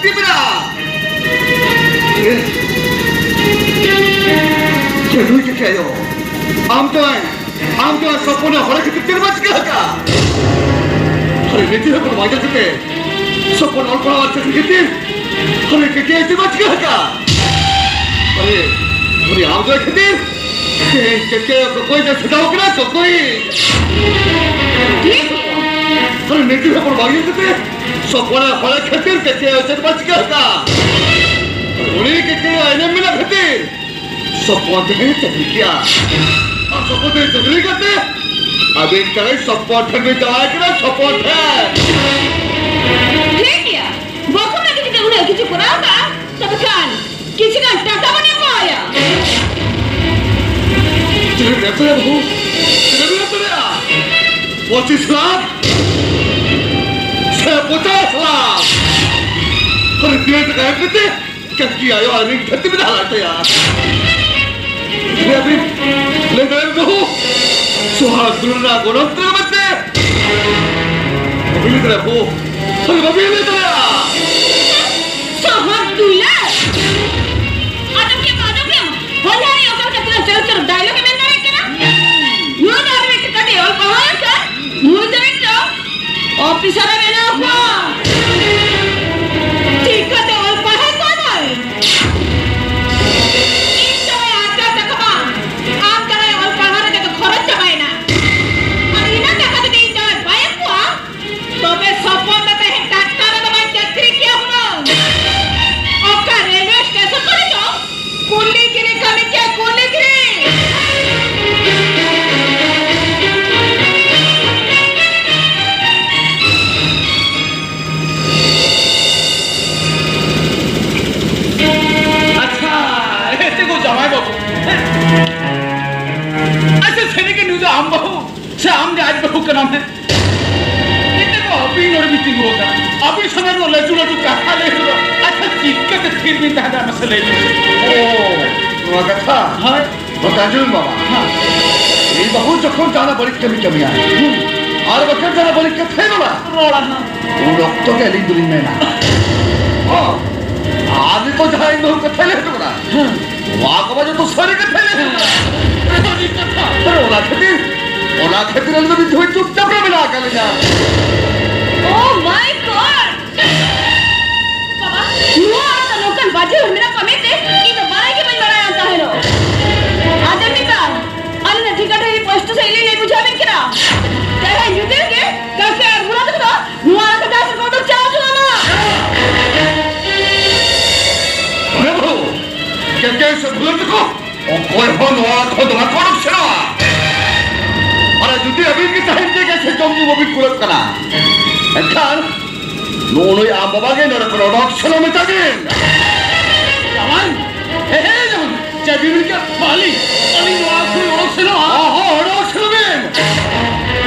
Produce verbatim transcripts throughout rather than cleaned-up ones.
ᱛᱤ ᱢᱮᱱᱟᱜᱼᱟ᱾ ᱮ, ᱪᱮᱫ ᱦᱩᱭ ᱠᱮᱫ ᱟᱭᱳ? ᱟᱢ ᱫᱚ, ᱟᱢ ᱫᱚ ᱥᱚᱯᱚᱱ ᱦᱚᱲ ᱠᱷᱟᱹᱛᱤᱨ ᱪᱮᱫ ᱵᱟᱝ ᱪᱤᱠᱟᱹ ᱟᱠᱟᱫ? ᱟᱨᱮ, ᱱᱤᱛᱚᱜ ᱦᱚᱸ ᱵᱟᱝ ᱧᱮᱞ ᱠᱟᱛᱮ ᱥᱚᱯᱚᱱ ᱚᱞ ᱯᱟᱲᱦᱟᱣ ᱟᱨ ᱪᱟᱹᱠᱨᱤ ᱠᱷᱟᱹᱛᱤᱨ ᱟᱨᱮ, ᱪᱮᱫ ᱪᱮᱫ ᱵᱟᱝ ᱪᱤᱠᱟᱹ ᱟᱠᱟᱫ? ᱟᱨᱮ, ᱟᱨᱮ, ᱟᱢ ᱫᱚ ᱠᱷᱟᱹᱛᱤᱨ ᱛᱮᱦᱮᱧ ᱪᱮᱫ ᱪᱮᱫ ᱚᱠᱚᱭ ᱫᱚ ᱥᱟᱡᱟᱣ ᱠᱟᱱᱟ ᱚᱠᱚᱭ? ᱴᱷᱤᱠ ᱜᱮᱭᱟ᱾ ᱟᱨᱮ, ᱱᱤᱛᱚᱜ ᱦᱚᱸ ᱵᱟᱝ ᱧᱮᱞ ᱠᱟᱛᱮ ᱥᱚᱯᱚᱱ ᱦᱚᱲ ᱠᱷᱟᱹᱛᱤᱨ ᱪᱮᱫ ᱪᱮᱫ ᱪᱮᱫ ᱵᱟᱝ ᱪᱤᱠᱟᱹ ᱟᱠᱟᱫ? ᱩᱱᱤ ᱪᱮᱫ ᱪᱮᱫ ᱮᱱᱮᱢ ᱢᱮᱱᱟᱜ ᱠᱷᱟᱹᱛᱤᱨ ᱥᱚᱯᱚᱱ ᱴᱷᱮᱱ ᱪᱟᱹᱠᱨᱤ ᱠᱮᱭᱟ᱾ ᱟᱨ ᱥᱚᱯᱚᱱ ᱴᱷᱮᱱ ᱪᱟᱹᱠᱨᱤ ᱠᱟᱛᱮ ᱟᱹᱵᱤᱱ ᱪᱟᱞᱟᱜ ᱥᱚᱯᱚᱱ ᱴᱷᱮᱱ ᱵᱤᱱ ᱪᱟᱞᱟᱣ ᱠᱟᱱᱟ, ᱥᱚᱯᱚᱱ ᱴᱷᱮᱱ᱾ ᱴᱷᱤᱠ ᱜᱮᱭᱟ, ᱵᱟᱹᱦᱩ ᱞᱟᱹᱜᱤᱫ ᱡᱩᱫᱤ ᱩᱱᱟᱹᱜ ᱠᱤᱪᱷᱩ ᱠᱚᱨᱟᱣ ᱠᱟᱜᱼᱟ, ᱛᱚᱵᱮ ᱠᱷᱟᱱ ᱠᱤᱪᱷᱩ ᱜᱟᱱ ᱴᱟᱠᱟ ᱵᱚᱱ ᱮᱢᱟᱣᱟᱭᱟ᱾ ᱛᱤᱱᱟᱹᱜ ᱵᱤᱱ ᱮᱢ ᱫᱟᱲᱮᱭᱟᱜᱼᱟ ᱵᱟᱹᱦᱩ? ᱛᱤᱱᱟᱹᱜ ᱵᱤᱱ ᱮᱢ ᱫᱟᱲᱮᱭᱟᱜᱼᱟ? ᱯᱚᱸᱪᱤᱥ ᱞᱟᱠᱷ ᱥᱮ ᱯᱚᱪᱟᱥ ᱞᱟᱠᱷ? ᱟᱨ ᱛᱤᱱᱟᱹᱜ ᱴᱟᱠᱟ ᱮᱢ ᱠᱟᱛᱮ ᱠᱟᱹᱠᱤ ᱟᱭᱳ ᱟᱹᱞᱤᱧ ᱫᱷᱟᱹᱨᱛᱤ ᱵᱮᱱ ᱦᱟᱞᱟᱭ ᱛᱟᱭᱟ᱾ ᱞᱟᱹᱭ ᱵᱤᱱ, ᱞᱟᱹᱭ ᱫᱟᱲᱮᱭᱟᱜ ᱵᱟᱹᱦᱩ, ᱥᱚᱦᱟᱜ ᱫᱩᱞᱟᱹᱲ ᱨᱮᱱᱟᱜ ᱜᱚᱱᱚᱝ ᱛᱤᱱᱟᱹᱜ ᱢᱮᱱᱛᱮ? ᱵᱟᱹᱵᱤᱱ ᱞᱟᱹᱭ ᱫᱟᱲᱮᱭᱟᱜᱼᱟ ᱵᱟᱹᱦᱩ, ᱟᱹᱞᱤᱧ ᱵᱟᱹᱵᱤᱱ ᱞᱟᱹᱭ ᱫᱟᱲᱮᱭᱟᱜᱼᱟ᱾ ᱥᱚᱦᱟᱜ ᱫᱩᱞᱟᱹᱲ? ᱟᱸᱡᱚᱢ ᱠᱮᱫ ᱟᱸᱡᱚᱢ ᱠᱮᱫ᱾ ᱦᱚᱞᱟ ᱨᱮ ᱚᱠᱟ ᱞᱮᱠᱟ ᱛᱤᱱᱟᱹᱜ ᱪᱚᱨᱚᱠ ᱪᱚᱨᱚᱠ ᱰᱟᱭᱞᱚᱜ ᱮ ᱢᱮᱱ ᱫᱟᱲᱮᱭᱟᱜ ᱠᱟᱱᱟ᱾ ᱱᱩᱭ ᱫᱚ ᱟᱨ ᱢᱤᱫᱴᱮᱱ ᱠᱟᱹᱴᱤᱡ ᱚᱞ ᱯᱟᱲᱦᱟᱣ ᱮᱱ ᱠᱷᱟᱱ ᱱᱩᱭ ᱫᱚ ᱢᱤᱫᱴᱟᱝ ᱚᱯᱷᱤᱥᱟᱨ ᱮ ᱵᱮᱱᱟᱣ ᱠᱚᱣᱟ᱾ ᱪᱤᱠᱟᱹᱛᱮ ᱚᱞ ᱯᱟᱲᱦᱟᱣ ᱠᱚᱣᱟ ᱱᱩᱭ? ᱤᱧ ᱡᱟᱦᱟᱸᱭ ᱟᱨᱡᱟᱣ ᱴᱟᱠᱟ ᱢᱟ ᱟᱢ ᱡᱟᱦᱟᱸᱭ ᱚᱞ ᱯᱟᱲᱦᱟᱣ ᱨᱮ ᱡᱚᱛᱚ ᱠᱷᱚᱨᱚᱪ ᱪᱟᱵᱟᱭᱮᱱᱟ᱾ ᱟᱨ ᱤᱱᱟᱹ ᱴᱟᱠᱟ ᱡᱩᱫᱤ ᱤᱧ ᱡᱟᱦᱟᱸᱭ ᱵᱟᱭ ᱮᱢ ᱠᱚᱣᱟ, ᱛᱚᱵᱮ ᱥᱚᱯᱚᱱ ᱫᱚ ᱛᱮᱦᱮᱧ ᱴᱟᱴᱠᱟ ᱨᱮᱫᱚ ᱵᱟᱭ ᱪᱟᱹᱠᱨᱤ ᱠᱮᱭᱟ ᱦᱩᱱᱟᱹᱝ᱾ ᱚᱠᱟ ᱨᱮᱞᱣᱮ ᱥᱴᱮᱥᱚᱱ ᱠᱚᱨᱮ ᱪᱚ ᱠᱩᱞᱤ ᱜᱤᱨᱤ ᱠᱟᱹᱢᱤ ᱠᱮᱭᱟ, ᱠᱩᱞᱤ ᱜᱤᱨᱤ᱾ ᱟᱪᱪᱷᱟ, ᱮᱛᱮ ᱜᱚ ᱡᱟᱶᱟᱭ ᱵᱟᱹᱵᱩ᱾ ᱟᱪᱪᱷᱟ, ᱥᱟᱹᱨᱤ ᱜᱮ ᱱᱩᱭ ᱫᱚ ᱟᱢ ᱵᱟᱹᱦᱩ ᱥᱮ ᱟᱢ ᱜᱮ ᱟᱡ ᱵᱟᱹᱦᱩ ᱠᱟᱱᱟᱢ ᱦᱮᱸ? ᱮᱛᱮ ᱠᱚ ᱟᱹᱵᱤᱱ ᱱᱚᱰᱮ ᱵᱤᱱ ᱛᱤᱸᱜᱩ ᱟᱠᱟᱱᱟ᱾ ᱟᱹᱵᱤᱱ ᱥᱟᱢᱟᱝ ᱨᱮ ᱞᱟᱹᱴᱩ ᱞᱟᱹᱴᱩ ᱠᱟᱛᱷᱟ ᱞᱟᱹᱭ ᱦᱩᱭᱩᱜᱼᱟ᱾ ᱟᱪᱪᱷᱟ, ᱪᱤᱠᱟᱹᱛᱮ ᱛᱷᱤᱨ ᱵᱤᱱ ᱛᱟᱦᱮᱸ ᱠᱟᱱᱟ ᱢᱟᱥᱮ ᱞᱟᱹᱭ ᱵᱤᱱ ᱥᱮ? ᱳ, ᱱᱚᱣᱟ ᱠᱟᱛᱷᱟ? ᱦᱳᱭ᱾ ᱱᱚᱛᱮ ᱟᱸᱡᱚᱢ ᱢᱮ ᱵᱟᱵᱟ᱾ ᱦᱮᱸ᱾ ᱤᱧ ᱵᱟᱹᱦᱩ ᱡᱚᱠᱷᱚᱱ ᱡᱟᱦᱟᱱᱟᱜ ᱵᱟᱹᱲᱤᱡ ᱠᱟᱹᱢᱤ ᱠᱟᱹᱢᱤᱭᱟ, ᱦᱩᱸ᱾ ᱟᱨ ᱵᱟᱠᱷᱟᱱ ᱡᱟᱦᱟᱱᱟᱜ ᱵᱟᱹᱲᱤᱡ ᱠᱟᱛᱷᱟᱭ ᱨᱚᱲᱟ, ᱨᱚᱲᱟ ᱦᱟᱸᱜ᱾ ᱩᱱ ᱚᱠᱛᱚ ᱜᱮ ᱟᱹᱞᱤᱧ ᱫᱚᱞᱤᱧ ᱢᱮᱱᱟ, ᱚ, ᱫᱚ ᱠᱟᱛᱷᱟ ᱞᱮ ᱦᱚᱪᱚ ᱠᱟᱱᱟ᱾ ᱱᱚᱣᱟ ᱠᱚ ᱢᱟ ᱡᱚᱛᱚ ᱥᱟᱹᱨᱤ ᱠᱟᱛᱷᱟ ᱞᱮ ᱦᱚᱪᱚ ᱠᱟᱱᱟ᱾ ᱥᱟᱹᱨᱤ ᱠᱟᱛᱷᱟ᱾ ᱟᱨ ᱚᱱᱟ ᱠᱷᱟᱹᱛᱤᱨ, ᱚᱱᱟ ᱠᱷᱟᱹᱛᱤᱨ ᱟᱹᱞᱤᱧ ᱫᱚ ᱱᱤᱛ ᱦᱟᱹᱵᱤᱡ ᱪᱩᱯᱪᱟᱯ ᱨᱮ ᱢᱮᱱᱟᱜ ᱟᱠᱟᱫ ᱞᱤᱧᱟ᱾ Oh my God! ᱵᱟᱵᱟ, ᱱᱚᱣᱟ ᱚᱲᱟᱜ ᱫᱚ ᱱᱚᱝᱠᱟᱱ ᱵᱟᱡᱮ ᱦᱚᱲ ᱢᱮᱱᱟᱜ ᱠᱚᱣᱟ ᱢᱮᱱᱛᱮ ᱤᱧ ᱫᱚ ᱵᱟᱲᱟᱭ ᱜᱮ ᱵᱟᱹᱧ ᱵᱟᱲᱟᱭ ᱠᱟᱱ ᱛᱟᱦᱮᱱᱚᱜ᱾ ᱟᱸᱡᱚᱢ ᱢᱮ ᱛᱟ, ᱟᱹᱞᱤᱧ ᱫᱚ ᱴᱷᱤᱠᱟᱹ ᱴᱷᱤᱠ ᱥᱯᱚᱥᱴᱚ ᱥᱟᱺᱦᱤᱡ ᱞᱤᱧ ᱞᱟᱹᱭ ᱵᱩᱡᱷᱟᱹᱣ ᱟᱵᱮᱱ ᱠᱟᱱᱟ᱾ ᱛᱮᱦᱮᱧ ᱧᱤᱫᱟᱹ ᱜᱮ ᱠᱟᱹᱥᱤ ᱟᱨ ᱵᱩᱲᱟ ᱛᱟᱠᱚ ᱫᱚ ᱱᱚᱣᱟ ᱚᱲᱟᱜ ᱠᱷᱚᱱ ᱡᱟᱦᱟᱸ ᱥᱮᱫ ᱠᱚ ᱩᱰᱩᱠ ᱪᱟᱞᱟᱣ ᱦᱚᱪᱚ ᱟᱢᱟ᱾ ᱦᱮᱸ ᱵᱟᱹᱵᱩ, ᱠᱮᱠᱮ ᱥᱮ ᱵᱷᱩᱞᱟᱹ ᱛᱟᱠᱚ ᱚᱠᱚᱭ ᱦᱚᱸ ᱱᱚᱣᱟ ᱚᱲᱟᱜ ᱠᱷᱚᱱ ᱫᱚ ᱵᱟᱠᱚ ᱚᱰᱚᱠ ᱥᱮᱱᱚᱜᱼᱟ᱾ ᱟᱨ ᱡᱩᱫᱤ ᱟᱹᱵᱤᱱ ᱜᱮ ᱛᱟᱦᱮᱱ ᱡᱟᱭᱜᱟ ᱥᱮ ᱡᱚᱢ ᱧᱩ ᱵᱟᱹᱵᱤᱱ ᱠᱩᱞᱟᱹᱜ ᱠᱟᱱᱟ, ᱮᱱᱠᱷᱟᱱ ᱱᱩᱜᱼᱩ ᱱᱩᱭ ᱟᱢ ᱵᱟᱵᱟ ᱜᱮ ᱱᱚᱰᱮ ᱠᱷᱚᱱ ᱚᱰᱚᱠ ᱥᱮᱱᱚᱜ ᱢᱮᱛᱟ ᱵᱤᱱ᱾ ᱡᱟᱶᱟᱭ, ᱦᱮ, ᱦᱮ, ᱡᱟᱶᱟᱭ, ᱪᱮᱫ ᱵᱤᱱ ᱢᱮᱱ ᱠᱮᱫᱟ? ᱟᱹᱞᱤᱧ, ᱟᱹᱞᱤᱧ ᱱᱚᱣᱟ ᱠᱷᱚᱱ ᱚᱰᱚᱠ ᱥᱮᱱᱚᱜᱼᱟ? ᱦᱚᱸ, ᱦᱚᱸ, ᱚᱰᱚᱠ ᱥᱮᱱᱚᱜ ᱵᱤᱱ᱾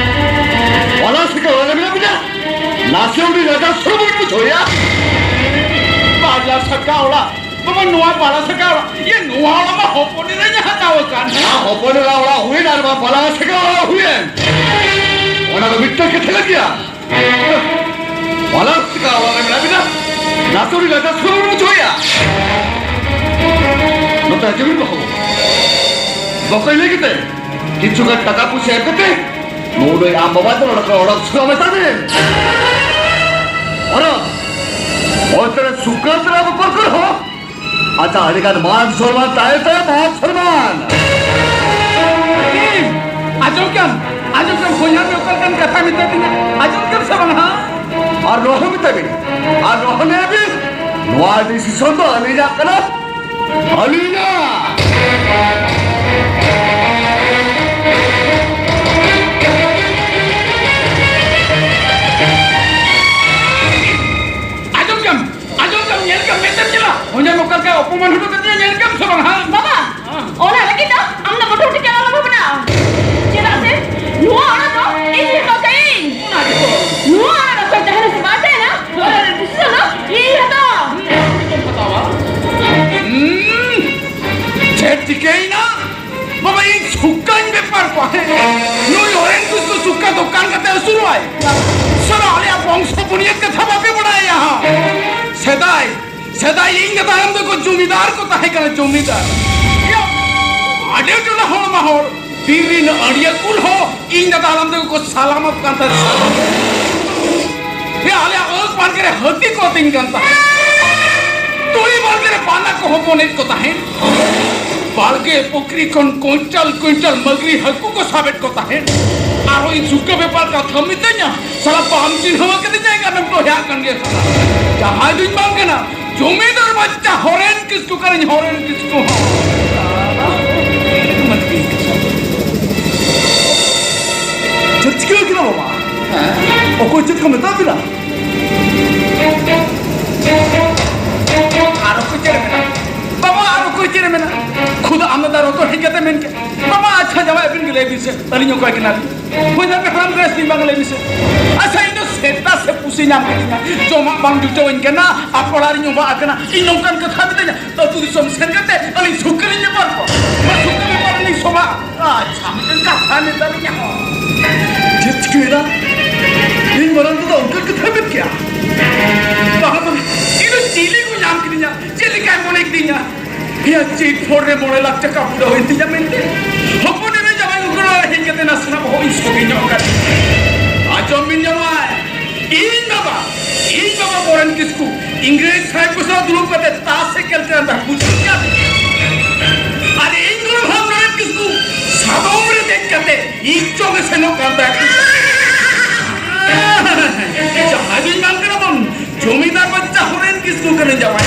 ᱚᱱᱟ ᱥᱮ ᱚᱲᱟᱜ ᱨᱮ ᱢᱮᱱᱟᱜ ᱵᱤᱱᱟ? ᱱᱟᱥᱮ ᱦᱚᱸ ᱵᱤᱱ ᱞᱟᱡᱟᱣ ᱥᱚᱨᱚᱢ ᱵᱟᱹᱵᱤᱱ ᱵᱩᱡᱷᱟᱹᱣᱮᱫᱼᱟ? ᱵᱟᱨ ᱞᱟᱠᱷ ᱴᱟᱠᱟ ᱚᱲᱟᱜ᱾ ᱵᱟᱵᱟ, ᱱᱚᱣᱟ ᱵᱟᱞᱟ ᱥᱟᱠᱟ ᱚᱲᱟᱜ, ᱤᱭᱟᱹ, ᱱᱚᱣᱟ ᱚᱲᱟᱜ ᱢᱟ ᱦᱚᱯᱚᱱ ᱮᱨᱟᱧ ᱦᱟᱛᱟᱣ ᱟᱠᱟᱫ᱾ ᱦᱮᱸ, ᱦᱚᱯᱚᱱ ᱮᱨᱟ ᱚᱲᱟᱜ ᱦᱩᱭᱮᱱ ᱟᱨ ᱵᱟᱝ ᱵᱟᱞᱟ ᱥᱟᱠᱟ ᱚᱲᱟᱜ ᱦᱩᱭᱮᱱ, ᱚᱱᱟ ᱫᱚ ᱢᱤᱫᱴᱟᱝ ᱠᱟᱛᱷᱟ ᱠᱟᱱ ᱜᱮᱭᱟ᱾ ᱵᱟᱞᱟ ᱥᱟᱠᱟ ᱚᱲᱟᱜ ᱨᱮ ᱢᱮᱱᱟᱜ ᱵᱤᱱᱟ, ᱱᱟᱥᱮ ᱩᱱᱤ ᱞᱟᱡᱟᱣ ᱥᱚᱨᱚᱢ ᱵᱟᱹᱵᱤᱱ ᱵᱩᱡᱷᱟᱹᱣᱮᱫᱼᱟ? ᱱᱚᱛᱮ ᱦᱤᱡᱩᱜ ᱵᱤᱱ ᱵᱟᱹᱦᱩ᱾ ᱵᱚᱠᱚᱧ ᱞᱟᱹᱭ ᱠᱟᱛᱮ ᱠᱤᱪᱷᱩ ᱜᱟᱱ ᱴᱟᱠᱟ ᱯᱩᱭᱥᱟᱹ ᱮᱢ ᱠᱟᱛᱮ ᱱᱩᱭ ᱟᱢ ᱵᱟᱵᱟ ᱫᱚ ᱱᱚᱰᱮ ᱠᱷᱚᱱ ᱚᱰᱚᱠ ᱥᱚᱨᱚᱢ ᱢᱮᱛᱟ ᱫᱮ᱾ ᱚᱰᱚᱠ᱾ ᱚᱱᱛᱮ ᱨᱮ ᱥᱩᱠᱟᱹ ᱛᱚᱨᱟ ᱵᱚᱠᱚᱞ ᱠᱚᱨᱮ ᱦᱚᱸ ᱟᱪᱪᱷᱟ, ᱟᱹᱰᱤ ᱜᱟᱱ ᱢᱟᱱ ᱥᱚᱱᱢᱟᱱ ᱛᱟᱦᱮᱸ ᱛᱟᱭᱟ, ᱢᱟᱱ ᱥᱚᱱᱢᱟᱱ᱾ ᱤᱧ, ᱟᱸᱡᱚᱢ ᱠᱮᱢ, ᱟᱸᱡᱚᱢ ᱠᱮᱢ, ᱵᱚᱭᱦᱟ ᱢᱮ ᱚᱠᱟ ᱞᱮᱠᱟᱱ ᱠᱟᱛᱷᱟ ᱢᱮᱛᱟ ᱫᱤᱧᱟ, ᱟᱸᱡᱚᱢ ᱠᱮᱢ ᱥᱮ ᱵᱟᱝ ᱦᱟ? ᱟᱨ ᱱᱚᱣᱟ ᱦᱚᱸ ᱢᱮᱛᱟᱭ ᱵᱤᱱ, ᱟᱨ ᱱᱚᱣᱟ ᱦᱚᱸ ᱞᱟᱹᱭ ᱵᱤᱱ, ᱱᱚᱣᱟ decision ᱫᱚ ᱟᱹᱞᱤᱧᱟᱜ ᱠᱟᱱᱟ, ᱟᱹᱞᱤᱧᱟᱜ᱾ ᱟᱸᱡᱚᱢ ᱠᱮᱢ, ᱟᱸᱡᱚᱢ ᱠᱮᱢ, ᱧᱮᱞ ᱠᱮᱢ, ᱢᱮᱫ ᱛᱮᱢ ᱧᱮᱞᱟ᱾ ᱚᱸᱰᱮ ᱱᱚᱝᱠᱟ ᱞᱮᱠᱟ ᱚᱯᱚᱢᱟᱱ ᱦᱚᱴᱚ ᱠᱟᱛᱮ ᱧᱮᱞ ᱠᱮᱢ ᱥᱮ ᱵᱟᱝ, ᱦᱟ? ᱵᱟᱵᱟ, ᱚᱱᱟ ᱞᱟᱹᱜᱤᱫ ᱫᱚ ᱟᱢ ᱫᱚ ᱢᱚᱴᱟᱢᱩᱴᱤ ᱪᱟᱞᱟᱣ ᱟᱞᱚᱢ ᱵᱷᱟᱵᱽᱱᱟ᱾ ᱪᱮᱫᱟᱜ ᱥᱮ ᱱᱚᱣᱟ ᱚᱲᱟᱜ ᱫᱚ ᱤᱧ ᱦᱟᱛᱟᱣ ᱠᱟᱜ ᱤᱧ᱾ ᱚᱱᱟ ᱜᱮᱛᱚ᱾ ᱱᱚᱣᱟ ᱚᱲᱟᱜ ᱫᱚ ᱚᱠᱚᱭ ᱛᱟᱦᱮᱱᱟ ᱥᱮ ᱵᱟᱭ ᱛᱟᱦᱮᱱᱟ, ᱚᱱᱟ ᱨᱮᱱᱟᱜ decision ᱫᱚ ᱤᱧ ᱦᱟᱛᱟᱣᱟ᱾ ᱦᱩᱸ, ᱪᱮᱫ ᱪᱤᱠᱟᱹᱭᱮᱱᱟ? ᱵᱟᱵᱟ, ᱤᱧ ᱥᱩᱠᱟᱧ ᱵᱮᱯᱟᱨ ᱠᱚᱣᱟ᱾ ᱦᱮᱸ, ᱱᱩᱭ ᱦᱚᱨᱮᱱ ᱠᱤᱥᱠᱩ ᱥᱩᱠᱟ ᱫᱚᱠᱟᱱ ᱠᱟᱛᱮ ᱟᱹᱥᱩᱞᱚᱜᱼᱟᱭ᱾ ᱥᱟᱞᱟ, ᱟᱞᱮᱭᱟᱜ ᱵᱚᱝᱥᱚ ᱵᱩᱱᱤᱭᱟᱹᱫ ᱠᱟᱛᱷᱟ ᱵᱟᱯᱮ ᱵᱟᱲᱟᱭᱟ᱾ ᱦᱟᱸ, ᱥᱮᱫᱟᱭ ᱥᱮᱫᱟᱭ ᱤᱧ ᱫᱟᱫᱟ ᱦᱟᱲᱟᱢ ᱫᱚᱠᱚ ᱡᱚᱢᱤᱫᱟᱨ ᱠᱚ ᱛᱟᱦᱮᱸ ᱠᱟᱱᱟ, ᱡᱚᱢᱤᱫᱟᱨ᱾ ᱭᱟ, ᱟᱹᱰᱤ ᱴᱚᱞᱟ ᱦᱚᱲ ᱢᱟ ᱦᱚᱲ, ᱵᱤᱨ ᱨᱮᱱ ᱟᱹᱲᱤᱭᱟᱹ ᱠᱩᱞ ᱦᱚᱸ ᱤᱧ ᱫᱟᱫᱟ ᱦᱟᱲᱟᱢ ᱛᱮᱠᱚ ᱠᱚ ᱥᱟᱞᱟᱢᱚᱜ ᱠᱟᱱ ᱛᱟᱦᱮᱸᱫ, ᱥᱟᱞᱟᱢᱚᱜ᱾ ᱭᱟ, ᱟᱞᱮᱭᱟᱜ ᱟᱹᱠ ᱵᱟᱲᱜᱮ ᱨᱮ ᱦᱟᱹᱛᱤ ᱠᱚ ᱟᱹᱛᱤᱧ ᱠᱟᱱ ᱛᱟᱦᱮᱸᱫ, ᱛᱩᱲᱤ ᱵᱟᱲᱜᱮ ᱨᱮ ᱵᱟᱱᱟ ᱠᱚ ᱦᱚᱯᱚᱱᱮᱫ ᱠᱚ ᱛᱟᱦᱮᱸᱫ, ᱵᱟᱲᱜᱮ ᱯᱩᱠᱷᱨᱤ ᱠᱷᱚᱱ ᱠᱩᱭᱤᱱᱴᱟᱞ ᱠᱩᱭᱤᱱᱴᱟᱞ ᱢᱟᱹᱜᱽᱨᱤ ᱦᱟᱹᱠᱩ ᱠᱚ ᱥᱟᱵᱮᱫ ᱠᱚ ᱛᱟᱦᱮᱸᱫ᱾ ᱟᱨᱦᱚᱸ ᱤᱧ ᱥᱩᱠᱟᱹ ᱵᱮᱯᱟᱨ ᱠᱟᱛᱷᱟ ᱢᱤᱛᱟᱹᱧᱟ, ᱥᱟᱞᱟ ᱵᱟᱢ ᱪᱤᱱᱦᱟᱹᱣ ᱟᱠᱟᱫᱤᱧᱟ, ᱮᱱᱠᱷᱟᱱᱮᱢ ᱫᱚᱦᱭᱟᱜ ᱠᱟᱱ ᱜᱮᱭᱟ ᱥᱟᱞᱟ᱾ ᱡᱟᱦᱟᱸᱭ ᱫᱩᱧ ᱵᱟᱝ ᱠᱟᱱᱟ, ᱡᱚᱢᱤᱫᱟᱨ ᱵᱟᱪᱪᱟ ᱦᱚᱨᱮᱱ ᱠᱤᱥᱠᱩ ᱠᱟᱱᱟᱹᱧ, ᱦᱚᱨᱮᱱ ᱠᱤᱥᱠᱩ ᱦᱚᱸ᱾ ᱪᱮᱫ ᱪᱤᱠᱟᱹ ᱠᱟᱱᱟ ᱵᱟᱵᱟ? ᱦᱮᱸ? ᱚᱠᱚᱭ ᱪᱮᱫ ᱠᱚ ᱢᱮᱛᱟ ᱵᱤᱱᱟ? ᱟᱨ ᱚᱠᱚᱭ ᱪᱮᱫ ᱮ ᱢᱮᱱᱟ? ᱵᱟᱵᱟ, ᱟᱨ ᱚᱠᱚᱭ ᱪᱮᱫ ᱮ ᱢᱮᱱᱟ? ᱠᱷᱩᱫ ᱟᱢ ᱫᱟᱫᱟ ᱨᱚᱛᱚ ᱦᱮᱡ ᱠᱟᱛᱮ ᱢᱮᱱ ᱠᱮᱫ, "ᱵᱟᱵᱟ, ᱟᱪᱪᱷᱟ, ᱡᱟᱶᱟᱭ ᱟᱹᱵᱤᱱ ᱜᱮ ᱞᱟᱹᱭ ᱵᱤᱱ ᱥᱮ, ᱟᱹᱞᱤᱧ ᱚᱠᱚᱭ ᱠᱟᱱᱟᱞᱤᱧ?" ᱦᱩᱭ ᱱᱟ ᱯᱮ ᱦᱟᱲᱟᱢ ᱜᱮ ᱥᱤᱧ ᱵᱟᱝ ᱞᱟᱹᱭ ᱢᱮᱥᱮ᱾ ᱟᱪᱪᱷᱟ, ᱤᱧ ᱫᱚ ᱥᱮᱛᱟ ᱥᱮ ᱯᱩᱥᱤ ᱧᱟᱢ ᱠᱤᱫᱤᱧᱟ, ᱡᱚᱢᱟᱜ ᱵᱟᱝ ᱡᱩᱴᱟᱹᱣᱟᱹᱧ ᱠᱟᱱᱟ, ᱟᱯᱲᱟ ᱨᱤᱧ ᱚᱵᱟᱜ ᱟᱠᱟᱱᱟ, ᱤᱧ ᱱᱚᱝᱠᱟᱱ ᱠᱟᱛᱷᱟ ᱢᱤᱛᱟᱹᱧᱟ, ᱟᱹᱛᱩ ᱫᱤᱥᱚᱢ ᱥᱮᱱ ᱠᱟᱛᱮ ᱟᱹᱞᱤᱧ ᱥᱩᱠ ᱨᱤᱧ ᱵᱮᱯᱟᱨ ᱠᱚᱣᱟ, ᱚᱱᱟ ᱥᱩᱠ ᱨᱮ ᱵᱮᱯᱟᱨ ᱨᱤᱧ ᱥᱚᱵᱷᱟ᱾ ᱟᱪᱪᱷᱟ, ᱢᱤᱫᱴᱮᱱ ᱠᱟᱛᱷᱟ ᱢᱮᱛᱟᱞᱤᱧᱟ ᱦᱚᱸ᱾ ᱪᱮᱫ ᱪᱤᱠᱟᱹᱭᱮᱱᱟ? ᱤᱧ ᱢᱟᱨᱟᱝ ᱫᱟᱫᱟ ᱚᱱᱠᱟᱱ ᱠᱟᱛᱷᱟ ᱢᱮᱱ ᱠᱮᱭᱟ? ᱵᱟᱝᱟ, ᱵᱟᱝᱟ, ᱤᱧ ᱫᱚ ᱪᱤᱞᱤ ᱠᱚ ᱧᱟᱢ ᱠᱤᱫᱤᱧᱟ, ᱪᱮᱫ ᱞᱮᱠᱟᱭ ᱢᱚᱱᱮ ᱠᱤᱫᱤᱧᱟ? ᱤᱧᱟᱹᱜ ᱪᱤᱴ ᱯᱷᱚᱱᱰ ᱨᱮ ᱢᱚᱬᱮ ᱞᱟᱠᱷ ᱴᱟᱠᱟ ᱵᱩᱰᱟᱹ ᱦᱩᱭᱮᱱ ᱛᱤᱧᱟ ᱢᱮᱱᱛᱮ᱾ ᱦᱚᱯᱚᱱ ᱮᱨᱟ ᱡᱟᱶᱟᱭ ᱩᱠᱲᱟᱹ ᱦᱮᱡ ᱠᱟᱛᱮ ᱱᱟᱥᱮᱱᱟᱜ ᱵᱚᱦᱚᱜ ᱤᱧ ᱥᱚᱜᱮ ᱧᱚᱜ ᱟᱠᱟᱫ᱾ ᱟᱸᱡᱚᱢ ᱵᱤᱱ ᱡᱟᱶᱟᱭ, ᱤᱧ ᱵᱟᱵᱟ, ᱤᱧ ᱵᱟᱵᱟ ᱵᱚᱨᱮᱱ ᱠᱤᱥᱠᱩ ᱤᱝᱨᱮᱡᱽ ᱥᱟᱦᱮᱵᱽ ᱠᱚ ᱥᱟᱶ ᱫᱩᱲᱩᱵ ᱠᱟᱛᱮ ᱛᱟᱥ ᱮ ᱠᱷᱮᱞ ᱠᱟᱱ ᱛᱟᱦᱮᱸᱫ, ᱵᱩᱡᱷᱟᱹᱣ ᱠᱮᱫᱟ ᱵᱤᱱ? ᱟᱨ ᱤᱧ ᱜᱚᱲᱚᱢ ᱦᱟᱲᱟᱢ ᱱᱚᱨᱮᱱ ᱠᱤᱥᱠᱩ ᱥᱟᱫᱚᱢ ᱨᱮ ᱫᱮᱡ ᱠᱟᱛᱮ ᱤᱧ ᱪᱚᱝ ᱮ ᱥᱮᱱᱚᱜ ᱠᱟᱱ ᱛᱟᱦᱮᱸᱫ᱾ ᱡᱟᱦᱟᱸᱭ ᱫᱚᱧ ᱵᱟᱝ ᱠᱟᱱᱟ ᱵᱚᱱ, ᱡᱚᱢᱤᱫᱟᱨ ᱵᱟᱪᱪᱟ ᱦᱚᱨᱮᱱ ᱠᱤᱥᱠᱩ ᱠᱟᱹᱱᱟᱹᱧ ᱡᱟᱶᱟᱭ᱾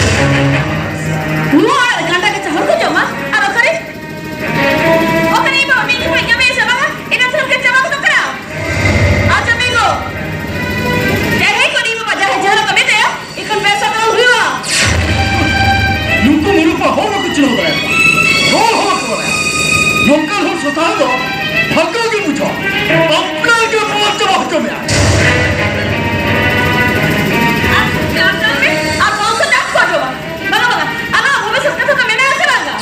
ᱱᱚᱣᱟ ᱟᱨ ᱜᱟᱸᱰᱟ ᱠᱟᱪᱟ ᱦᱚᱲ ᱠᱚ ᱡᱚᱢᱟ? ᱟᱨ ᱚᱠᱟᱨᱮ? ᱚᱠᱟᱨᱮ ᱤᱧ ᱵᱟᱵᱟ ᱢᱤᱫ ᱡᱚᱠᱷᱚᱡ ᱧᱟᱢᱮᱭᱟ ᱥᱮ ᱵᱟᱝᱟ? ᱤᱱᱟᱹ ᱠᱷᱟᱱ ᱠᱤᱱ ᱪᱟᱵᱟ ᱜᱚᱫᱚᱜ ᱠᱟᱱᱟ᱾ ᱟᱪᱪᱷᱟ ᱢᱤᱜᱳ, ᱡᱟᱦᱟᱸᱭ ᱠᱚ ᱤᱧ ᱵᱟᱵᱟ ᱡᱟᱦᱟᱸ ᱡᱟᱦᱟᱸ ᱠᱚ ᱢᱮᱛᱟᱭᱟ, ᱮᱱᱠᱷᱟᱱ ᱯᱚᱭᱥᱟ ᱛᱟᱲᱟᱣ ᱦᱩᱭᱩᱜᱼᱟ᱾ ᱱᱩᱠᱩ ᱢᱩᱨᱩᱠ ᱢᱟ ᱦᱚᱲ ᱵᱟᱠᱚ ᱪᱤᱱᱦᱟᱹᱣ ᱫᱟᱲᱮᱭᱟᱠᱚᱣᱟ, ᱦᱚᱲ ᱦᱚᱸ ᱵᱟᱠᱚ ᱵᱟᱲᱟᱭᱟ᱾ ᱱᱚᱝᱠᱟᱱ ᱦᱚᱲ ᱥᱟᱛᱟᱣ ᱫᱚ ᱯᱷᱟᱞᱛᱩ ᱜᱮ ᱵᱩᱡᱷᱟᱹᱣᱟ᱾ ᱟᱯᱱᱟᱨ ᱜᱮ ᱢᱚᱡᱽ ᱪᱟᱵᱟ ᱦᱚᱪᱚ ᱢᱮᱭᱟ᱾ ᱟᱨ ᱠᱟᱱ ᱠᱟᱱ ᱢᱮ, ᱟᱨ ᱵᱟᱝ ᱠᱷᱟᱱ ᱟᱠᱚ ᱟᱸᱡᱚᱢᱟ᱾ ᱵᱟᱝᱟ, ᱵᱟᱝᱟ, ᱟᱞᱟᱝᱟᱜ ᱵᱷᱚᱵᱤᱥᱥᱚᱛ ᱠᱟᱛᱷᱟ ᱫᱚ ᱢᱮᱱᱟᱜᱼᱟ ᱥᱮ ᱵᱟᱝᱟ?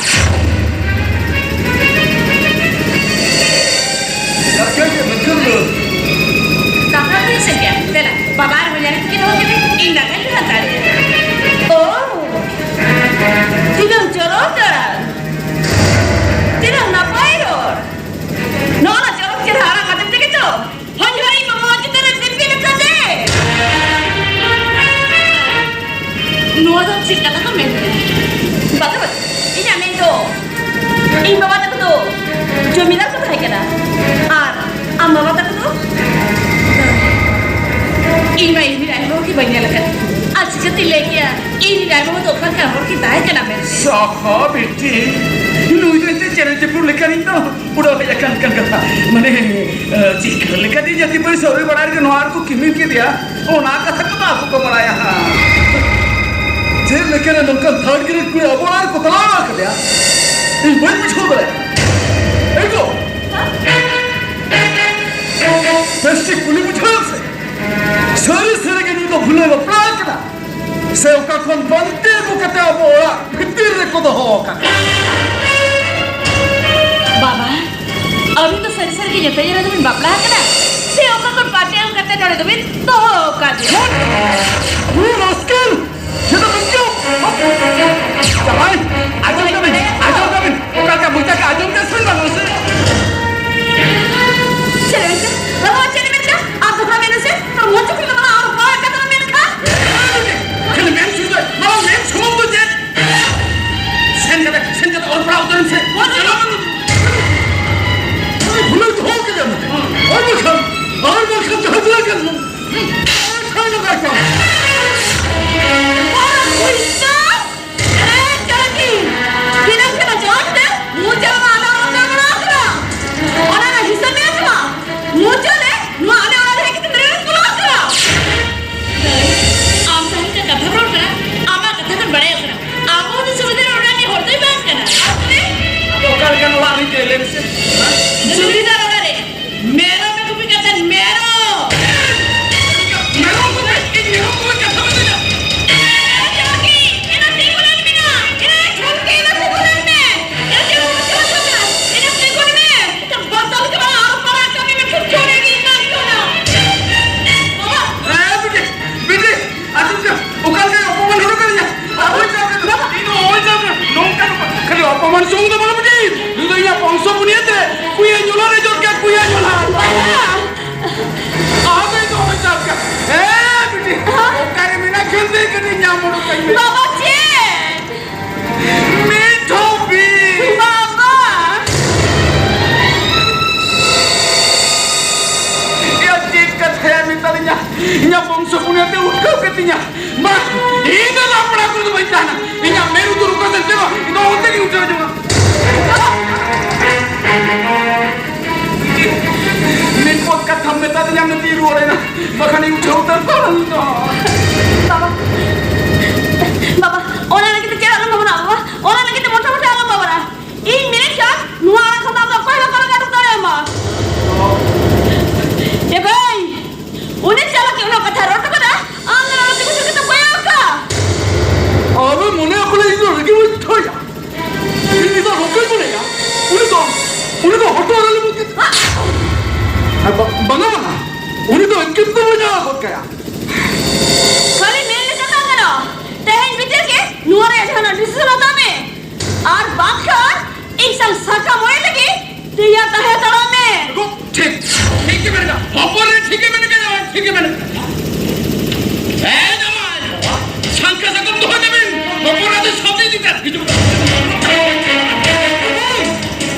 ᱠᱟᱛᱷᱟ ᱫᱚ ᱪᱮᱫ ᱜᱮᱭᱟ? ᱫᱮᱞᱟ, ᱵᱟᱵᱟ ᱟᱨ ᱵᱚᱭᱦᱟ ᱨᱮ ᱛᱤᱠᱤᱱ ᱦᱚᱸ ᱠᱮᱫᱮ, ᱤᱧ ᱫᱟᱠᱟᱧ ᱞᱩ ᱦᱟᱛᱟᱲ ᱮᱫᱟ᱾ ᱳ, ᱱᱚᱣᱟ ᱫᱚ ᱪᱮᱫ ᱠᱟᱛᱷᱟ ᱠᱚ ᱢᱮᱱ ᱠᱮᱫᱟ? ᱵᱟᱵᱟ, ᱤᱧᱟᱜ ᱢᱮᱱ ᱫᱚ, ᱤᱧ ᱵᱟᱵᱟ ᱛᱟᱠᱚ ᱫᱚ ᱡᱚᱢᱤᱫᱟᱨ ᱠᱚ ᱛᱟᱦᱮᱸ ᱠᱟᱱᱟ, ᱟᱨ ᱟᱢ ᱵᱟᱵᱟ ᱛᱟᱠᱚ ᱫᱚ ᱤᱧ ᱢᱟ ᱤᱧ ᱨᱮᱱ ᱟᱭᱳ ᱵᱟᱵᱟ ᱜᱮ ᱵᱟᱹᱧ ᱧᱮᱞ ᱟᱠᱟᱫ, ᱟᱨ ᱪᱤᱠᱟᱹᱛᱮᱧ ᱞᱟᱹᱭ ᱠᱮᱭᱟ ᱤᱧ ᱨᱮᱱ ᱟᱭᱳ ᱵᱟᱵᱟ ᱫᱚ ᱚᱠᱟ ᱞᱮᱠᱟᱱ ᱦᱚᱲ ᱠᱤᱱ ᱛᱟᱦᱮᱸ ᱠᱟᱱᱟ ᱢᱮᱱᱛᱮ? ᱥᱟᱦᱟ ᱵᱤᱴᱤ, ᱱᱩᱭ ᱫᱚ ᱮᱱᱛᱮ ᱪᱮᱬᱮ ᱪᱤᱯᱨᱩ ᱞᱮᱠᱟᱱᱤᱡ ᱫᱚ ᱩᱰᱟᱹᱣ ᱦᱮᱡ ᱟᱠᱟᱱ ᱠᱟᱱ ᱠᱟᱛᱷᱟ᱾ ᱢᱟᱱᱮ, ᱪᱤᱠᱟᱹ ᱞᱮᱠᱟᱛᱮ ᱡᱟᱹᱛᱤ ᱯᱟᱹᱨᱤᱥ ᱟᱹᱣᱨᱤ ᱵᱟᱲᱟᱭ ᱨᱮᱜᱮ ᱱᱚᱣᱟ ᱨᱮᱠᱚ ᱠᱤᱢᱤᱱ ᱠᱮᱫᱮᱭᱟ? ᱚᱱᱟ ᱠᱟᱛᱷᱟ ᱠᱚᱫᱚ ᱟᱠᱚ ᱠᱚ ᱵᱟᱲᱟᱭᱟ ᱦᱟᱸᱜ᱾ ᱪᱮᱫ ᱞᱮᱠᱟᱨᱮ ᱱᱚᱝᱠᱟᱱ ᱛᱷᱟᱨᱰ ᱜᱨᱮᱰ ᱠᱩᱲᱤ ᱟᱵᱚ ᱚᱲᱟᱜ ᱨᱮᱠᱚ ᱛᱟᱞᱟ ᱟᱠᱟᱫᱮᱭᱟ? ᱤᱧ ᱵᱟᱹᱧ ᱵᱩᱡᱷᱟᱹᱣ ᱫᱟᱲᱮᱭᱟᱜ ᱠᱟᱱᱟ᱾ ᱮ ᱜᱳ! ᱵᱮᱥ ᱴᱷᱤᱠ ᱠᱩᱞᱤ ᱵᱩᱡᱷᱟᱹᱣ ᱥᱮ᱾ ᱥᱟᱹᱨᱤ ᱥᱟᱹᱨᱤ ᱜᱮ ᱱᱩᱭ ᱫᱚ ᱵᱷᱩᱞᱮ ᱵᱟᱯᱞᱟ ᱟᱠᱟᱱᱟ? ᱥᱮ ᱚᱠᱟ ᱠᱷᱚᱱ ᱯᱟᱱᱛᱮ ᱟᱹᱜᱩ ᱠᱟᱛᱮ ᱟᱵᱚ ᱚᱲᱟᱜ ᱵᱷᱤᱛᱤᱨ ᱨᱮᱠᱚ ᱫᱚᱦᱚ ᱟᱠᱟᱫ? ᱵᱟᱵᱟ, ᱟᱹᱵᱤᱱ ᱫᱚ ᱥᱟᱹᱨᱤ ᱥᱟᱹᱨᱤ ᱜᱮ ᱡᱚᱛᱚ ᱡᱟᱭᱜᱟ ᱨᱮᱵᱤᱱ ᱵᱟᱯᱞᱟ ᱟᱠᱟᱱᱟ? ᱥᱮ ᱚᱠᱟ ᱠᱷᱚᱱ ᱯᱟᱱᱛᱮ ᱟᱹᱜᱩ ᱠᱟᱛᱮ ᱱᱚᱰᱮ ᱫᱚᱵᱤᱱ ᱫᱚᱦᱚ ᱟᱠᱟᱫᱮᱭᱟ? ᱦᱩ ᱨᱟᱥᱠᱮᱞ! ᱡᱚᱛᱚ ᱵᱤᱱ ᱪᱩᱯ! ᱡᱟᱶᱟᱭ, ᱟᱸᱡᱚᱢ ᱠᱟᱹᱢᱤ, ᱟᱸᱡᱚᱢ ᱠᱟᱹᱢᱤ, ᱚᱠᱟ ᱞᱮᱠᱟ ᱢᱚᱪᱟ ᱠᱚ ᱟᱸᱡᱚᱢ ᱠᱟᱜ ᱥᱮ ᱵᱟᱝ ᱥᱮ? ᱪᱮᱫ ᱮᱢ ᱢᱮᱱ ᱠᱮᱫᱟ? ᱵᱟᱵᱟ, ᱪᱮᱫ ᱮᱢ ᱢᱮᱱ ᱠᱮᱫᱟ? ᱟᱨ ᱫᱚᱦᱲᱟ ᱢᱮᱱ ᱢᱮᱥᱮ, ᱟᱢ ᱢᱚᱪᱟ ᱠᱷᱚᱱ ᱫᱚ ᱵᱟᱝ ᱟᱨ ᱵᱟᱭ ᱠᱟᱛᱷᱟ ᱢᱮᱱ ᱠᱷᱟᱱ? ᱠᱷᱟᱹᱞᱤ ᱢᱮᱱ ᱥᱩᱢᱩᱝ ᱫᱚ, ᱵᱟᱵᱟ, ᱢᱮᱱ ᱥᱩᱢᱩᱝ ᱫᱚ ᱪᱮᱫ? ᱥᱮᱱ ᱠᱟᱛᱮ, ᱥᱮᱱ ᱠᱟᱛᱮ ᱚᱞ ᱯᱟᱲᱦᱟᱣ ᱩᱛᱟᱹᱨ ᱮᱱ ᱥᱮ᱾ ᱪᱟᱞᱟᱣ ᱮᱱ᱾ ᱟᱨ ᱵᱷᱩᱞᱟᱹᱣ ᱫᱚᱦᱚ ᱠᱮᱫᱟ ᱢᱮ᱾ ᱟᱨ ᱵᱟᱠᱷᱟᱱ, ᱟᱨ ᱵᱟᱠᱷᱟᱱ ᱡᱟᱦᱟᱸ ᱫᱚ ᱠᱟᱱ ᱟᱨ ᱠᱷᱟᱱ ᱫᱚ ᱠᱟᱱ᱾ ᱚᱨ ᱯᱩᱭᱥᱟᱹ? ᱮ, ᱪᱟᱞᱟᱠᱤ᱾ ᱫᱤᱱᱟᱹᱢ ᱠᱷᱚᱱᱟᱜ ᱡᱚᱢ ᱛᱮ ᱢᱩ ᱪᱟᱞᱟᱣ ᱟᱞᱟᱝ ᱚᱲᱟᱜ ᱨᱮ ᱢᱮᱱᱟᱜ ᱠᱟᱫᱟ᱾ ᱚᱱᱟ ᱨᱮᱱᱟᱜ ᱦᱤᱥᱟᱹᱵ ᱢᱮ ᱥᱮ ᱵᱟᱝ? ᱢᱩ ᱪᱟᱞᱮ ᱱᱚᱣᱟ ᱟᱞᱮ ᱚᱲᱟᱜ ᱨᱮ ᱦᱮᱡ ᱠᱟᱛᱮ ᱫᱟᱹᱲ ᱠᱚ ᱞᱟᱜᱟᱣ ᱠᱟᱫᱟ᱾ ᱟᱢ ᱥᱟᱶ ᱪᱮᱫ ᱠᱟᱛᱷᱟ ᱨᱚᱲ ᱠᱟᱱᱟ? ᱟᱢᱟᱜ ᱠᱟᱛᱷᱟ ᱠᱷᱚᱱ ᱵᱟᱲᱟᱭᱚᱜ ᱠᱟᱱᱟ, ᱟᱵᱚ ᱫᱚ ᱥᱩᱵᱤᱫᱷᱟ ᱨᱚᱲ ᱨᱮᱱ ᱦᱚᱲ ᱫᱚᱭ ᱵᱟᱝ ᱠᱟᱱᱟ᱾ ᱟᱢ ᱫᱚ ᱚᱠᱟ ᱞᱮᱠᱟᱱ ᱚᱲᱟᱜ ᱨᱮ ᱪᱮᱫ ᱞᱟᱹᱭ ᱢᱮᱥᱮ? ᱥᱩᱵᱤᱫᱷᱟ ᱚᱲᱟᱜ ᱨᱮ ᱢᱮᱨᱚᱢ ᱮ ᱜᱩᱯᱤ ᱠᱟᱱ ᱛᱟᱦᱮᱸᱱ, ᱢᱮᱨᱚᱢ᱾ ᱢᱮᱨᱚᱢ ᱜᱩᱯᱤ? ᱤᱧ ᱢᱮᱨᱚᱢ ᱜᱩᱯᱤ ᱠᱟᱛᱷᱟ ᱵᱟᱹᱧ ᱟᱸᱡᱚᱢ᱾ ᱮ, ᱡᱷᱚᱞᱠᱤ, ᱮᱱᱟ ᱛᱤᱸᱜᱩ ᱞᱮᱱ ᱢᱮᱱᱟ᱾ ᱮ, ᱡᱷᱚᱞᱠᱤ, ᱮᱱᱟ ᱛᱤᱸᱜᱩ ᱞᱮᱱ ᱢᱮ᱾ ᱮ, ᱪᱮᱫ ᱮᱢ ᱪᱤᱠᱟᱹ ᱠᱟᱱᱟ? ᱮᱱᱟ ᱛᱤᱸᱜᱩᱱ ᱢᱮ᱾ ᱵᱟᱛᱟᱞ ᱠᱟᱱᱟ, ᱟᱨ ᱯᱟᱲᱟ ᱠᱟᱹᱢᱤ ᱢᱮ, ᱠᱷᱩᱵ ᱡᱳᱨᱮ ᱜᱮ ᱤᱧ ᱢᱟ ᱠᱟᱱᱟ᱾ ᱵᱟᱵᱟ᱾ ᱮ, ᱵᱤᱴᱤ, ᱵᱤᱴᱤ, ᱟᱸᱡᱚᱢ ᱠᱮᱫ? ᱚᱠᱟ ᱞᱮᱠᱟᱭ ᱚᱯᱚᱢᱟᱱ ᱦᱚᱴᱚ ᱠᱟᱫᱤᱧᱟ? ᱟᱨ ᱦᱩᱭ ᱪᱟᱞᱟᱜ ᱠᱟᱱᱟ᱾ ᱤᱧ ᱫᱚ ᱦᱩᱭ ᱪᱟᱞᱟᱜ ᱠᱟᱱᱟ᱾ ᱱᱚᱝᱠᱟ ᱫᱚ ᱵᱟᱝ᱾ ᱠᱷᱟᱹᱞᱤ ᱚᱯᱚᱢᱟᱱ ᱥᱩᱢᱩᱝ ᱫᱚ ᱵᱟᱝ, ᱵᱤᱴᱤ᱾ ᱱᱩᱭ ᱫᱚ ᱤᱧᱟᱹᱜ ᱵᱚᱝᱥᱚ ᱵᱩᱱᱤᱭᱟᱹᱫ ᱨᱮ ᱠᱩᱭᱟᱹ ᱧᱩᱞᱟᱹ ᱨᱮ ᱡᱚᱛ ᱠᱟᱜ ᱠᱩᱭᱟᱹ ᱧᱩᱞᱟᱹ᱾ ᱟᱨ ᱫᱚ ᱤᱧ ᱫᱚ ᱦᱩᱭ ᱪᱟᱞᱟᱜ ᱠᱟᱱᱟ᱾ ᱮ, ᱵᱤᱴᱤ, ᱚᱠᱟᱨᱮ ᱢᱮᱱᱟᱜ ᱠᱷᱟᱱ ᱠᱟᱹᱴᱤᱡ ᱧᱟᱢ ᱩᱰᱩᱠ ᱠᱟᱹᱧ ᱢᱮ᱾ ᱵᱟᱵᱟ, ᱪᱮᱫ? ᱢᱤᱫ ᱴᱷᱚᱯᱤ᱾ ᱵᱟᱵᱟ! ᱮᱭᱟ, ᱪᱮᱫ ᱠᱟᱛᱷᱟᱭᱟ ᱢᱮᱛᱟᱞᱤᱧᱟ? ᱤᱧᱟᱹᱜ ᱵᱚᱝᱥᱚ ᱯᱩᱱᱭᱟᱹ ᱛᱮ ᱩᱴᱷᱟᱹᱣ ᱠᱟᱹᱛᱤᱧᱟ᱾ ᱵᱟᱝ, ᱤᱧ ᱫᱚ ᱞᱟᱯᱲᱟ ᱠᱚᱨᱮ ᱫᱚ ᱵᱟᱹᱧ ᱛᱟᱦᱮᱱᱟ᱾ ᱤᱧᱟᱹᱜ ᱢᱮᱨᱩ ᱫᱚ ᱚᱠᱟ ᱥᱮᱫ ᱪᱟᱞᱟᱜᱼᱟ? ᱤᱧ ᱫᱚ ᱚᱱᱛᱮ ᱜᱤᱧ ᱩᱴᱷᱟᱹᱣ ᱡᱚᱝᱟ᱾ ᱢᱤᱫ ᱯᱚᱫ ᱠᱟᱛᱷᱟᱢ ᱢᱮᱛᱟ ᱫᱤᱧᱟ, ᱢᱮᱛᱤᱧ ᱨᱩᱣᱟᱹᱲ ᱮᱱᱟ, ᱵᱟᱠᱷᱟᱱ ᱤᱧ ᱩᱴᱷᱟᱹᱣ ᱩᱛᱟᱹᱨ ᱠᱚᱜᱼᱟ ᱤᱧ ᱫᱚ᱾ ᱵᱟᱵᱟ, ᱵᱟᱵᱟ, ᱚᱱᱟ ᱞᱟᱹᱜᱤᱫ ᱛᱮ ᱪᱮᱫ ᱟᱞᱚᱢ ᱵᱷᱟᱵᱽᱱᱟᱜᱼᱟ ᱵᱟᱵᱟ, ᱚᱱᱟ ᱞᱟᱹᱜᱤᱫ ᱛᱮ ᱢᱚᱴᱷᱮ ᱢᱚᱴᱷᱮ ᱟᱞᱚᱢ ᱵᱷᱟᱵᱽᱱᱟᱜᱼᱟ᱾ ᱤᱧ ᱢᱮᱱᱮᱫ ᱠᱷᱟᱱ ᱱᱚᱣᱟ ᱚᱲᱟᱜ ᱠᱷᱚᱱ ᱫᱚ ᱟᱢ ᱫᱚ ᱚᱠᱚᱭ ᱦᱚᱸ ᱵᱟᱠᱚ ᱞᱟᱜᱟ ᱩᱰᱩᱠ ᱫᱟᱲᱮᱭᱟᱢᱟ᱾ ᱮ ᱵᱷᱟᱹᱭ, ᱩᱱᱤ ᱪᱟᱞᱟᱠ ᱮ ᱩᱱᱟᱹᱜ ᱠᱟᱛᱷᱟ ᱨᱚᱲ ᱦᱚᱴᱚ ᱠᱟᱫᱟ, ᱟᱢ ᱫᱚ ᱱᱚᱰᱮ ᱛᱤᱸᱜᱩ ᱛᱤᱸᱜᱩ ᱛᱮᱢ ᱠᱚᱭᱚᱜ ᱟᱠᱟᱫ᱾ ᱟᱞᱚᱢ ᱢᱚᱱᱮᱭᱟ ᱵᱚᱞᱮ ᱤᱧ ᱫᱚ ᱨᱟᱹᱜᱤ ᱵᱟᱹᱧ ᱩᱴᱷᱟᱹᱣᱟ᱾ ᱤᱧ ᱫᱚ ᱱᱚᱝᱠᱟᱧ ᱢᱚᱱᱮᱭᱟ, ᱩᱱᱤ ᱫᱚ, ᱩᱱᱤ ᱫᱚ ᱦᱚᱴᱚᱜ ᱨᱮ ᱞᱩᱵᱩᱜ ᱠᱮᱫ-, ᱟᱨ ᱵᱟ-, ᱵᱟᱝᱟ, ᱵᱟᱝᱟ, ᱩᱱᱤ ᱫᱚ ᱮᱠᱮᱱ ᱫᱚ ᱵᱟᱹᱧ ᱟᱲᱟᱜ ᱜᱚᱫ ᱠᱟᱭᱟ᱾ ᱠᱷᱟᱹᱞᱤ ᱢᱮᱱ ᱞᱮᱠᱷᱟᱱ ᱵᱟᱝ ᱜᱟᱱᱚᱜᱼᱟ᱾ ᱛᱮᱦᱮᱧ ᱵᱷᱤᱛᱤᱨ ᱜᱮ ᱱᱚᱣᱟ ᱨᱮᱭᱟᱜ ᱡᱟᱦᱟᱱᱟᱜ decision ᱦᱟᱛᱟᱣ ᱢᱮ, ᱟᱨ ᱵᱟᱝᱠᱷᱟᱱ ᱤᱧ ᱥᱟᱶ ᱥᱟᱠᱟᱢ ᱚᱲᱮᱡ ᱞᱟᱹᱜᱤᱫ ᱛᱮᱭᱟᱨ ᱛᱟᱦᱮᱸ ᱦᱟᱛᱟᱲᱚᱜ ᱢᱮ᱾ ᱴᱷᱤᱠ, ᱴᱷᱤᱠ ᱜᱮ ᱢᱮᱱ ᱠᱟᱜᱼᱟ᱾ ᱦᱚᱯᱚᱱ ᱮ ᱴᱷᱤᱠ ᱜᱮ ᱢᱮᱱ ᱠᱟᱜᱼᱟ, ᱴᱷᱤᱠ ᱜᱮ ᱢᱮᱱ ᱠᱟᱜᱼᱟ᱾ ᱮ ᱡᱟᱶᱟᱭ ᱵᱟᱵᱟ, ᱥᱟᱝᱠᱷᱟ ᱥᱟᱠᱟᱢ ᱫᱚᱦᱚᱭ ᱛᱟᱵᱮᱱ, ᱦᱚᱯᱚᱱ ᱟᱫᱚ ᱥᱟᱵ ᱤᱫᱤ ᱠᱟᱛᱮ ᱦᱤᱡᱩᱜ ᱠᱟᱱᱟ᱾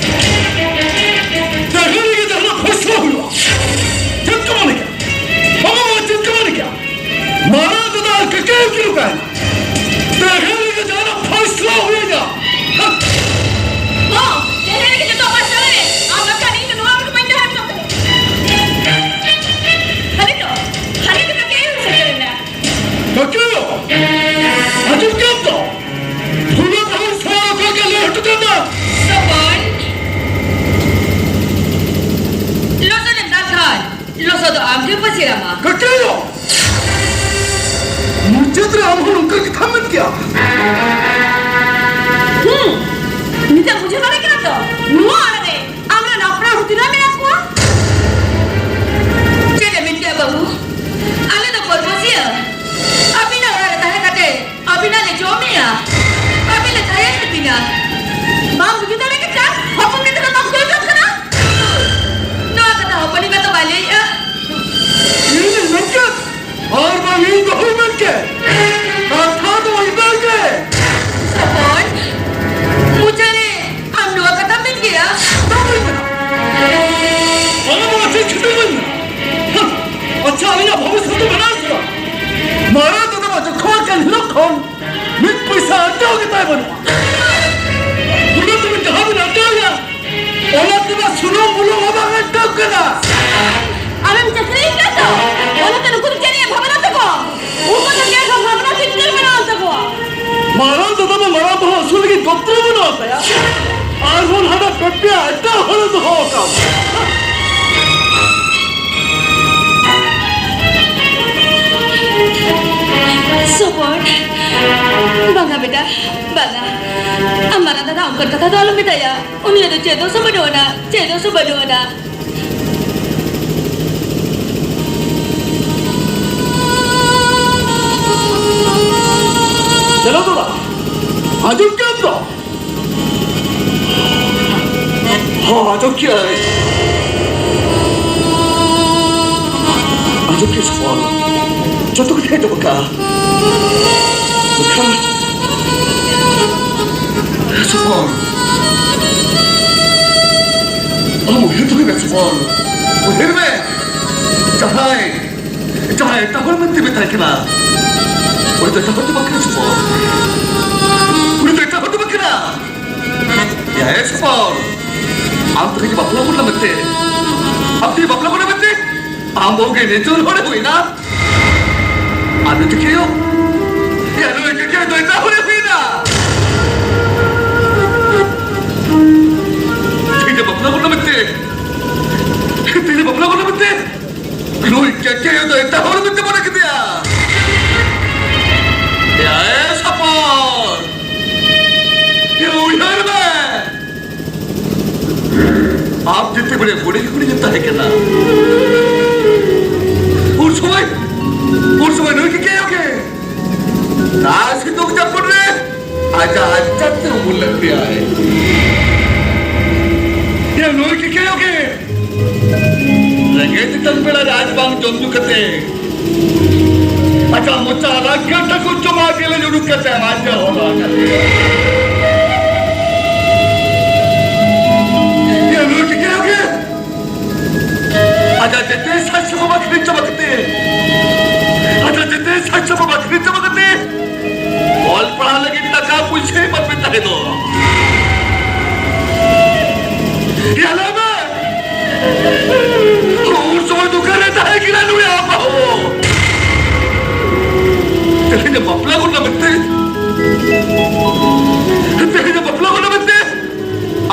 ᱛᱮᱦᱮᱧ ᱜᱮ ᱡᱟᱦᱟᱱᱟᱜ ᱯᱷᱚᱭᱥᱟᱞᱟ ᱦᱩᱭᱩᱜᱼᱟ᱾ ᱪᱮᱫ ᱠᱚ ᱢᱚᱱᱮ ᱠᱮᱜᱼᱟ? ᱵᱟᱵᱟ, ᱵᱟᱵᱟ, ᱪᱮᱫ ᱠᱚ ᱢᱚᱱᱮ ᱠᱮᱜᱼᱟ? ᱢᱟᱨᱟᱝ ᱫᱟᱫᱟ ᱟᱨ ᱠᱟᱠᱟ ᱠᱤᱱ ᱚᱠᱟᱭᱮᱱᱟ? ᱛᱮᱦᱮᱧ ᱨᱮᱜᱮ ᱡᱟᱦᱟᱱᱟᱜ ᱯᱷᱚᱭᱥᱞᱟ ᱦᱩᱭ ᱟᱹᱧᱟ᱾ ᱦᱚᱸ, ᱛᱮᱦᱮᱧ ᱨᱮᱜᱮ ᱡᱚᱛᱚ ᱯᱷᱚᱭᱥᱞᱟ ᱦᱩᱭ᱾ ᱟᱨ ᱵᱟᱠᱷᱟᱱ ᱤᱧ ᱫᱚ ᱱᱚᱣᱟ ᱨᱮᱫᱚ ᱵᱟᱹᱧ ᱛᱟᱦᱮᱸ ᱦᱚᱪᱚ ᱠᱟᱫᱟ᱾ ᱦᱟᱹᱱᱤ ᱫᱚ, ᱦᱟᱹᱱᱤ ᱫᱚ ᱠᱟᱹᱴᱤᱡ ᱮ ᱦᱩᱭ ᱥᱮᱴᱮᱨ ᱮᱱᱟ᱾ ᱠᱟᱹᱴᱤᱡ ᱫᱚ, ᱟᱸᱡᱚᱢ ᱠᱮᱫ ᱫᱚ? ᱯᱷᱩᱞᱟᱹ ᱵᱟᱹᱦᱩ ᱥᱟᱶ ᱚᱠᱟ ᱜᱮ ᱞᱟᱹᱭ ᱦᱚᱴᱚ ᱠᱟᱫᱟ᱾ ᱥᱚᱵᱚᱞ, ᱞᱚᱥᱚᱫ ᱮᱢ ᱫᱟᱞ ᱠᱷᱟᱱ ᱞᱚᱥᱚᱫᱚᱜ ᱟᱢ ᱜᱮ ᱯᱟᱹᱥᱤᱨᱟᱢᱟ᱾ ᱠᱟᱹᱴᱤᱡ ᱫᱚ! ᱢᱩᱪᱟᱹᱫ ᱨᱮ ᱟᱢ ᱦᱚᱸ ᱱᱚᱝᱠᱟ ᱠᱟᱛᱷᱟᱢ ᱢᱮᱱ ᱠᱮᱭᱟ᱾ ᱦᱩᱸ, ᱱᱤᱛᱚᱜ ᱵᱩᱡᱷᱟᱹᱣ ᱫᱟᱲᱮ ᱠᱟᱱᱟ ᱛᱚ? ᱱᱚᱣᱟ ᱚᱲᱟᱜ ᱨᱮ ᱟᱢᱨᱮᱱ ᱟᱯᱱᱟᱨ ᱦᱚᱸ ᱛᱤᱱᱟᱹᱜ ᱢᱮᱱᱟᱜ ᱠᱚᱣᱟ? ᱪᱮᱫ ᱮ ᱢᱮᱱ ᱠᱮᱭᱟ ᱵᱟᱹᱵᱩ? ᱟᱞᱮ ᱫᱚ ᱯᱚᱨᱵᱚᱥᱤᱭᱟᱹ᱾ ᱟᱹᱵᱤᱱᱟᱜ ᱚᱲᱟᱜ ᱨᱮ ᱛᱟᱦᱮᱸ ᱠᱟᱛᱮ ᱟᱹᱵᱤᱱᱟᱜ ᱞᱮ ᱡᱚᱢᱮᱜᱼᱟ, ᱟᱹᱵᱤᱱ ᱞᱮ ᱛᱟᱦᱮᱸ ᱛᱟᱹᱵᱤᱱᱟ᱾ ᱵᱟᱢ ᱵᱩᱡᱷᱟᱹᱣ ᱫᱟᱲᱮ ᱠᱟᱱ ᱠᱷᱟᱱ ᱦᱚᱯᱚᱱ ᱜᱤᱫᱽᱨᱟᱹ ᱫᱚᱢ ᱠᱩᱞ ᱜᱚᱫ ᱠᱟᱱᱟ᱾ ᱱᱚᱣᱟ ᱠᱟᱛᱷᱟ ᱦᱚᱯᱚᱱᱤᱧ ᱢᱟᱛᱚ ᱵᱟᱭ ᱞᱟᱹᱭᱮᱜᱼᱟ᱾ ᱤᱧᱤᱧ ᱢᱮᱱ ᱠᱮᱫ, ᱟᱨ ᱵᱟᱝ ᱤᱧ ᱵᱟᱹᱦᱩᱭ ᱢᱮᱱ ᱠᱮᱫ᱾ ᱠᱟᱛᱷᱟ ᱫᱚ ᱤᱱᱟᱹ ᱜᱮ᱾ ᱥᱚᱯᱚᱱ, ᱢᱩᱪᱟᱹᱫ ᱨᱮ ᱟᱢ ᱱᱚᱣᱟ ᱠᱟᱛᱷᱟᱢ ᱢᱮᱱ ᱜᱮᱭᱟ? ᱵᱟᱝ ᱦᱩᱭ ᱠᱟᱱᱟ᱾ ᱚᱱᱟ ᱫᱚ ᱪᱮᱫ ᱠᱷᱟᱹᱛᱤᱨ ᱵᱟᱹᱧ ᱢᱮᱱᱟ? ᱦᱮᱸ, ᱟᱪᱪᱷᱟ, ᱟᱹᱞᱤᱧᱟᱜ ᱵᱷᱚᱵᱤᱥᱥᱚᱛ ᱫᱚ ᱢᱮᱱᱟᱜ ᱟᱥᱮ ᱵᱟᱝ? ᱢᱟᱨᱟᱝ ᱫᱟᱫᱟ ᱢᱟ ᱡᱚᱠᱷᱚᱱ ᱠᱟᱱ ᱦᱤᱞᱳᱜ ᱠᱷᱚᱱ ᱢᱤᱫ ᱯᱚᱭᱥᱟ ᱟᱨᱡᱟᱣ ᱜᱮ ᱛᱟᱭ ᱵᱟᱹᱱᱩᱜᱼᱟ᱾ ᱩᱱᱟᱹᱜ ᱛᱮ ᱡᱟᱦᱟᱸ ᱵᱤᱱ ᱟᱨᱡᱟᱣ ᱮᱫᱟ, ᱚᱱᱟ ᱛᱮᱢᱟ ᱥᱩᱱᱩᱢ ᱵᱩᱞᱩᱝ ᱦᱚᱸ ᱵᱟᱝ ᱟᱴᱠᱟᱜ ᱠᱟᱱᱟ᱾ ᱟᱢᱮᱢ ᱪᱟᱹᱠᱨᱤ ᱠᱟᱱ ᱫᱚ, ᱚᱱᱟᱛᱮ ᱱᱩᱠᱩ ᱫᱚ ᱪᱮᱫ ᱨᱮᱭᱟᱜ ᱵᱷᱟᱵᱽᱱᱟ ᱛᱟᱠᱚ? ᱩᱱᱠᱩ ᱫᱚ ᱪᱮᱫ ᱦᱚᱸ ᱵᱷᱟᱵᱽᱱᱟ ᱪᱤᱱᱛᱟᱹ ᱵᱟᱹᱱᱩᱜ ᱟᱱ ᱛᱟᱠᱚᱣᱟ᱾ ᱢᱟᱨᱟᱝ ᱫᱟᱫᱟ ᱢᱟ ᱢᱟᱨᱟᱝ ᱵᱟᱹᱦᱩ ᱟᱹᱥᱩᱞ ᱞᱟᱹᱜᱤᱫ ᱜᱚᱛᱨᱚ ᱵᱟᱹᱱᱩᱜ ᱛᱟᱭᱟ᱾ ᱟᱨᱦᱚᱸ ᱦᱟᱱᱟ ᱯᱮ ᱯᱮᱭᱟ ᱮᱴᱟᱜ ᱦᱚᱲᱮ ᱫᱚᱦᱚ ᱟᱠᱟᱫ᱾ ᱥᱚᱵᱚᱨ, ᱵᱟᱝᱟ ᱵᱮᱴᱟ, ᱵᱟᱝᱟ᱾ ᱟᱢ ᱢᱟᱨᱟᱝ ᱫᱟᱫᱟ ᱚᱱᱠᱟᱱ ᱠᱟᱛᱷᱟ ᱫᱚ ᱟᱞᱚᱢ ᱢᱮᱛᱟᱭᱟ᱾ ᱩᱱᱤᱭᱟᱜ ᱫᱚ ᱪᱮᱫ ᱫᱚᱥ ᱦᱚᱸ ᱵᱟᱹᱱᱩᱜ ᱟᱱᱟ, ᱪᱮᱫ ᱫᱚᱥ ᱦᱚᱸ ᱵᱟᱹᱱᱩᱜ ᱟᱱᱟ᱾ ᱪᱮᱞᱟ ᱫᱚ ᱵᱟᱝ, ᱟᱸᱡᱚᱢ ᱠᱮᱫ ᱫᱚ? ᱦᱚᱸ, ᱟᱸᱡᱚᱢ ᱠᱮᱫ᱾ ᱟᱸᱡᱚᱢ ᱠᱮᱫ ᱥᱚᱯᱚᱱ᱾ ᱡᱚᱛᱚ ᱠᱟᱛᱷᱟᱭ ᱟᱸᱡᱚᱢ ᱟᱠᱟᱫᱼᱟ᱾ ᱢᱮᱱᱠᱷᱟᱱ, ᱥᱚᱯᱚᱱ, ᱟᱢ ᱩᱭᱦᱟᱹᱨ ᱫᱚᱦᱚᱭ ᱢᱮ, ᱥᱚᱯᱚᱱ᱾ ᱩᱭᱦᱟᱹᱨ ᱢᱮ᱾ ᱡᱟᱦᱟᱸᱭ, ᱡᱟᱦᱟᱸᱭ ᱮᱴᱟᱜ ᱦᱚᱲ ᱢᱮᱱᱛᱮ ᱢᱮᱛᱟᱭ ᱠᱟᱱᱟ, ᱩᱱᱤ ᱫᱚ ᱮᱴᱟᱜ ᱦᱚᱲ ᱫᱚ ᱵᱟᱝ ᱠᱟᱱᱟ, ᱥᱚᱯᱚᱱ᱾ ᱩᱱᱤ ᱫᱚ ᱮᱴᱟᱜ ᱦᱚᱲ ᱫᱚ ᱵᱟᱝ ᱠᱟᱱᱟ᱾ ᱭᱟ, ᱮ ᱥᱚᱯᱚᱱ, ᱟᱢ ᱛᱮᱜᱮ ᱵᱟᱯᱞᱟ ᱜᱚᱴᱟ ᱢᱮᱱᱛᱮ, ᱟᱢ ᱛᱮᱜᱮ ᱵᱟᱯᱞᱟ ᱜᱚᱴᱟ ᱢᱮᱱᱛᱮ, ᱟᱢ ᱵᱟᱹᱦᱩ ᱜᱮ ᱱᱤᱡᱚᱨ ᱦᱚᱲᱮ ᱦᱩᱭᱱᱟ᱾ ᱟᱨ ᱱᱩᱭ ᱠᱮᱠᱮᱭᱚ, ᱭᱟ, ᱱᱩᱭ ᱠᱮᱠᱮᱭᱚ ᱫᱚ ᱮᱴᱟᱜ ᱦᱚᱲᱮ ᱦᱩᱭᱱᱟ᱾ ᱛᱮᱜᱮ ᱵᱟᱯᱞᱟ ᱜᱚᱴᱟ ᱢᱮᱱᱛᱮ, ᱛᱮᱜᱮ ᱵᱟᱯᱞᱟ ᱜᱚᱴᱟ ᱢᱮᱱᱛᱮ, ᱱᱩᱭ ᱠᱮᱠᱮᱭᱚ ᱫᱚ ᱮᱴᱟᱜ ᱦᱚᱲ ᱢᱮᱱᱛᱮ ᱢᱚᱱᱮ ᱠᱮᱫᱮᱭᱟ᱾ ᱭᱟ, ᱮ ᱥᱚᱯᱚᱱ, ᱭᱟ, ᱩᱭᱦᱟᱹᱨ ᱢᱮ᱾ ᱟᱢ ᱡᱮᱛᱮ ᱵᱮᱲᱮ ᱦᱩᱰᱤᱧ ᱦᱩᱰᱤᱧ ᱮᱢ ᱛᱟᱦᱮᱸ ᱠᱟᱱᱟ, ᱩᱱ ᱥᱚᱢᱚᱭ, ᱩᱱ ᱥᱚᱢᱚᱭ ᱱᱩᱭ ᱠᱮᱠᱮᱭᱚ ᱜᱮ ᱱᱚᱣᱟ ᱥᱤᱛᱩᱝ ᱡᱟᱹᱯᱩᱫ ᱨᱮ ᱟᱡᱟᱜ ᱟᱡᱟᱨ ᱛᱮ ᱩᱢᱩᱞ ᱞᱮᱫ ᱯᱮᱭᱟᱭ᱾ ᱭᱟ, ᱱᱩᱭ ᱠᱮᱠᱮᱭᱚ ᱜᱮ ᱨᱮᱸᱜᱮᱡ ᱛᱮᱛᱟᱝ ᱵᱮᱲᱟ ᱨᱮ ᱟᱡ ᱵᱟᱝ ᱡᱚᱢ ᱧᱩ ᱠᱟᱛᱮ ᱟᱡᱟᱜ ᱢᱚᱪᱟ ᱨᱟᱜ ᱠᱟᱛᱷᱟ ᱠᱚ ᱡᱚᱢᱟ ᱜᱮᱞᱮ ᱩᱰᱩᱠ ᱠᱟᱛᱮ ᱟᱡ ᱦᱚᱞᱟ ᱠᱟᱛᱮ᱾ ᱭᱟ ᱱᱩᱭ ᱪᱤᱠᱟᱹᱭᱟ ᱜᱮ? ᱟᱡᱟᱜ ᱡᱮᱛᱮ ᱥᱟᱡᱽ ᱥᱟᱯᱟᱵ ᱟᱹᱠᱷᱨᱤᱧ ᱪᱟᱵᱟ ᱠᱟᱛᱮ, ᱟᱡᱟᱜ ᱡᱮᱛᱮ ᱥᱟᱡᱽ ᱥᱟᱯᱟᱵ ᱟᱹᱠᱷᱨᱤᱧ ᱪᱟᱵᱟ ᱠᱟᱛᱮ, ᱚᱞ ᱯᱟᱲᱦᱟᱣ ᱞᱟᱹᱜᱤᱫ ᱴᱟᱠᱟ ᱯᱩᱭᱥᱟᱹ ᱮᱢᱟᱱ ᱢᱮ ᱛᱟᱦᱮᱸ ᱫᱚ᱾ ᱭᱟ ᱞᱟᱹᱭ ᱢᱮ, ᱩᱱ ᱥᱚᱢᱚᱭ ᱫᱚ ᱚᱠᱟᱨᱮ ᱛᱟᱦᱮᱸ ᱠᱟᱱᱟ ᱱᱩᱭ ᱟᱢ ᱵᱟᱹᱦᱩ? ᱛᱮᱦᱮᱧ ᱮ ᱵᱟᱯᱞᱟ ᱜᱚᱫ ᱱᱟ ᱢᱮᱱᱛᱮ, ᱛᱮᱦᱮᱧ ᱮ ᱵᱟᱯᱞᱟ ᱜᱚᱫ ᱱᱟ ᱢᱮᱱᱛᱮ,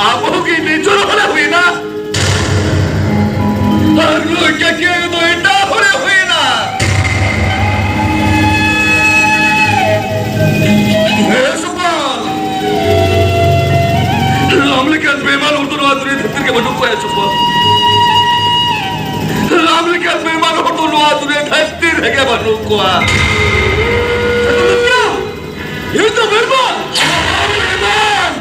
ᱟᱵᱚ ᱜᱮ ᱱᱤᱡᱚᱨ ᱦᱚᱲᱮ ᱦᱩᱭᱱᱟ᱾ ᱟᱨ ᱱᱩᱭ ᱠᱟᱹᱠᱤᱭᱟᱹ ᱫᱚ ᱮᱴᱟᱜ ᱦᱚᱲᱮ ᱦᱩᱭᱱᱟ᱾ ᱦᱮᱸ ᱥᱚᱯᱟᱞ, ᱟᱢ ᱞᱮᱠᱟᱱ ᱵᱮᱢᱟᱱ ᱦᱚᱲ ᱫᱚ ᱱᱚᱣᱟ ᱫᱩᱱᱤᱭᱟᱹ ᱫᱷᱟᱹᱨᱛᱤ ᱨᱮᱜᱮ ᱵᱟᱹᱱᱩᱜ ᱠᱚᱣᱟ, ᱦᱮᱸ ᱥᱚᱯᱟᱞ᱾ ᱟᱢ ᱞᱮᱠᱟᱱ ᱵᱮᱢᱟᱱ ᱦᱚᱲ ᱫᱚ ᱱᱚᱣᱟ ᱫᱩᱱᱤᱭᱟᱹ ᱫᱷᱟᱹᱨᱛᱤ ᱨᱮᱜᱮ ᱵᱟᱹᱱᱩᱜ ᱠᱚᱣᱟ᱾ ᱤᱧ ᱫᱚ ᱵᱮᱢᱟᱱ! ᱵᱮᱢᱟᱱ!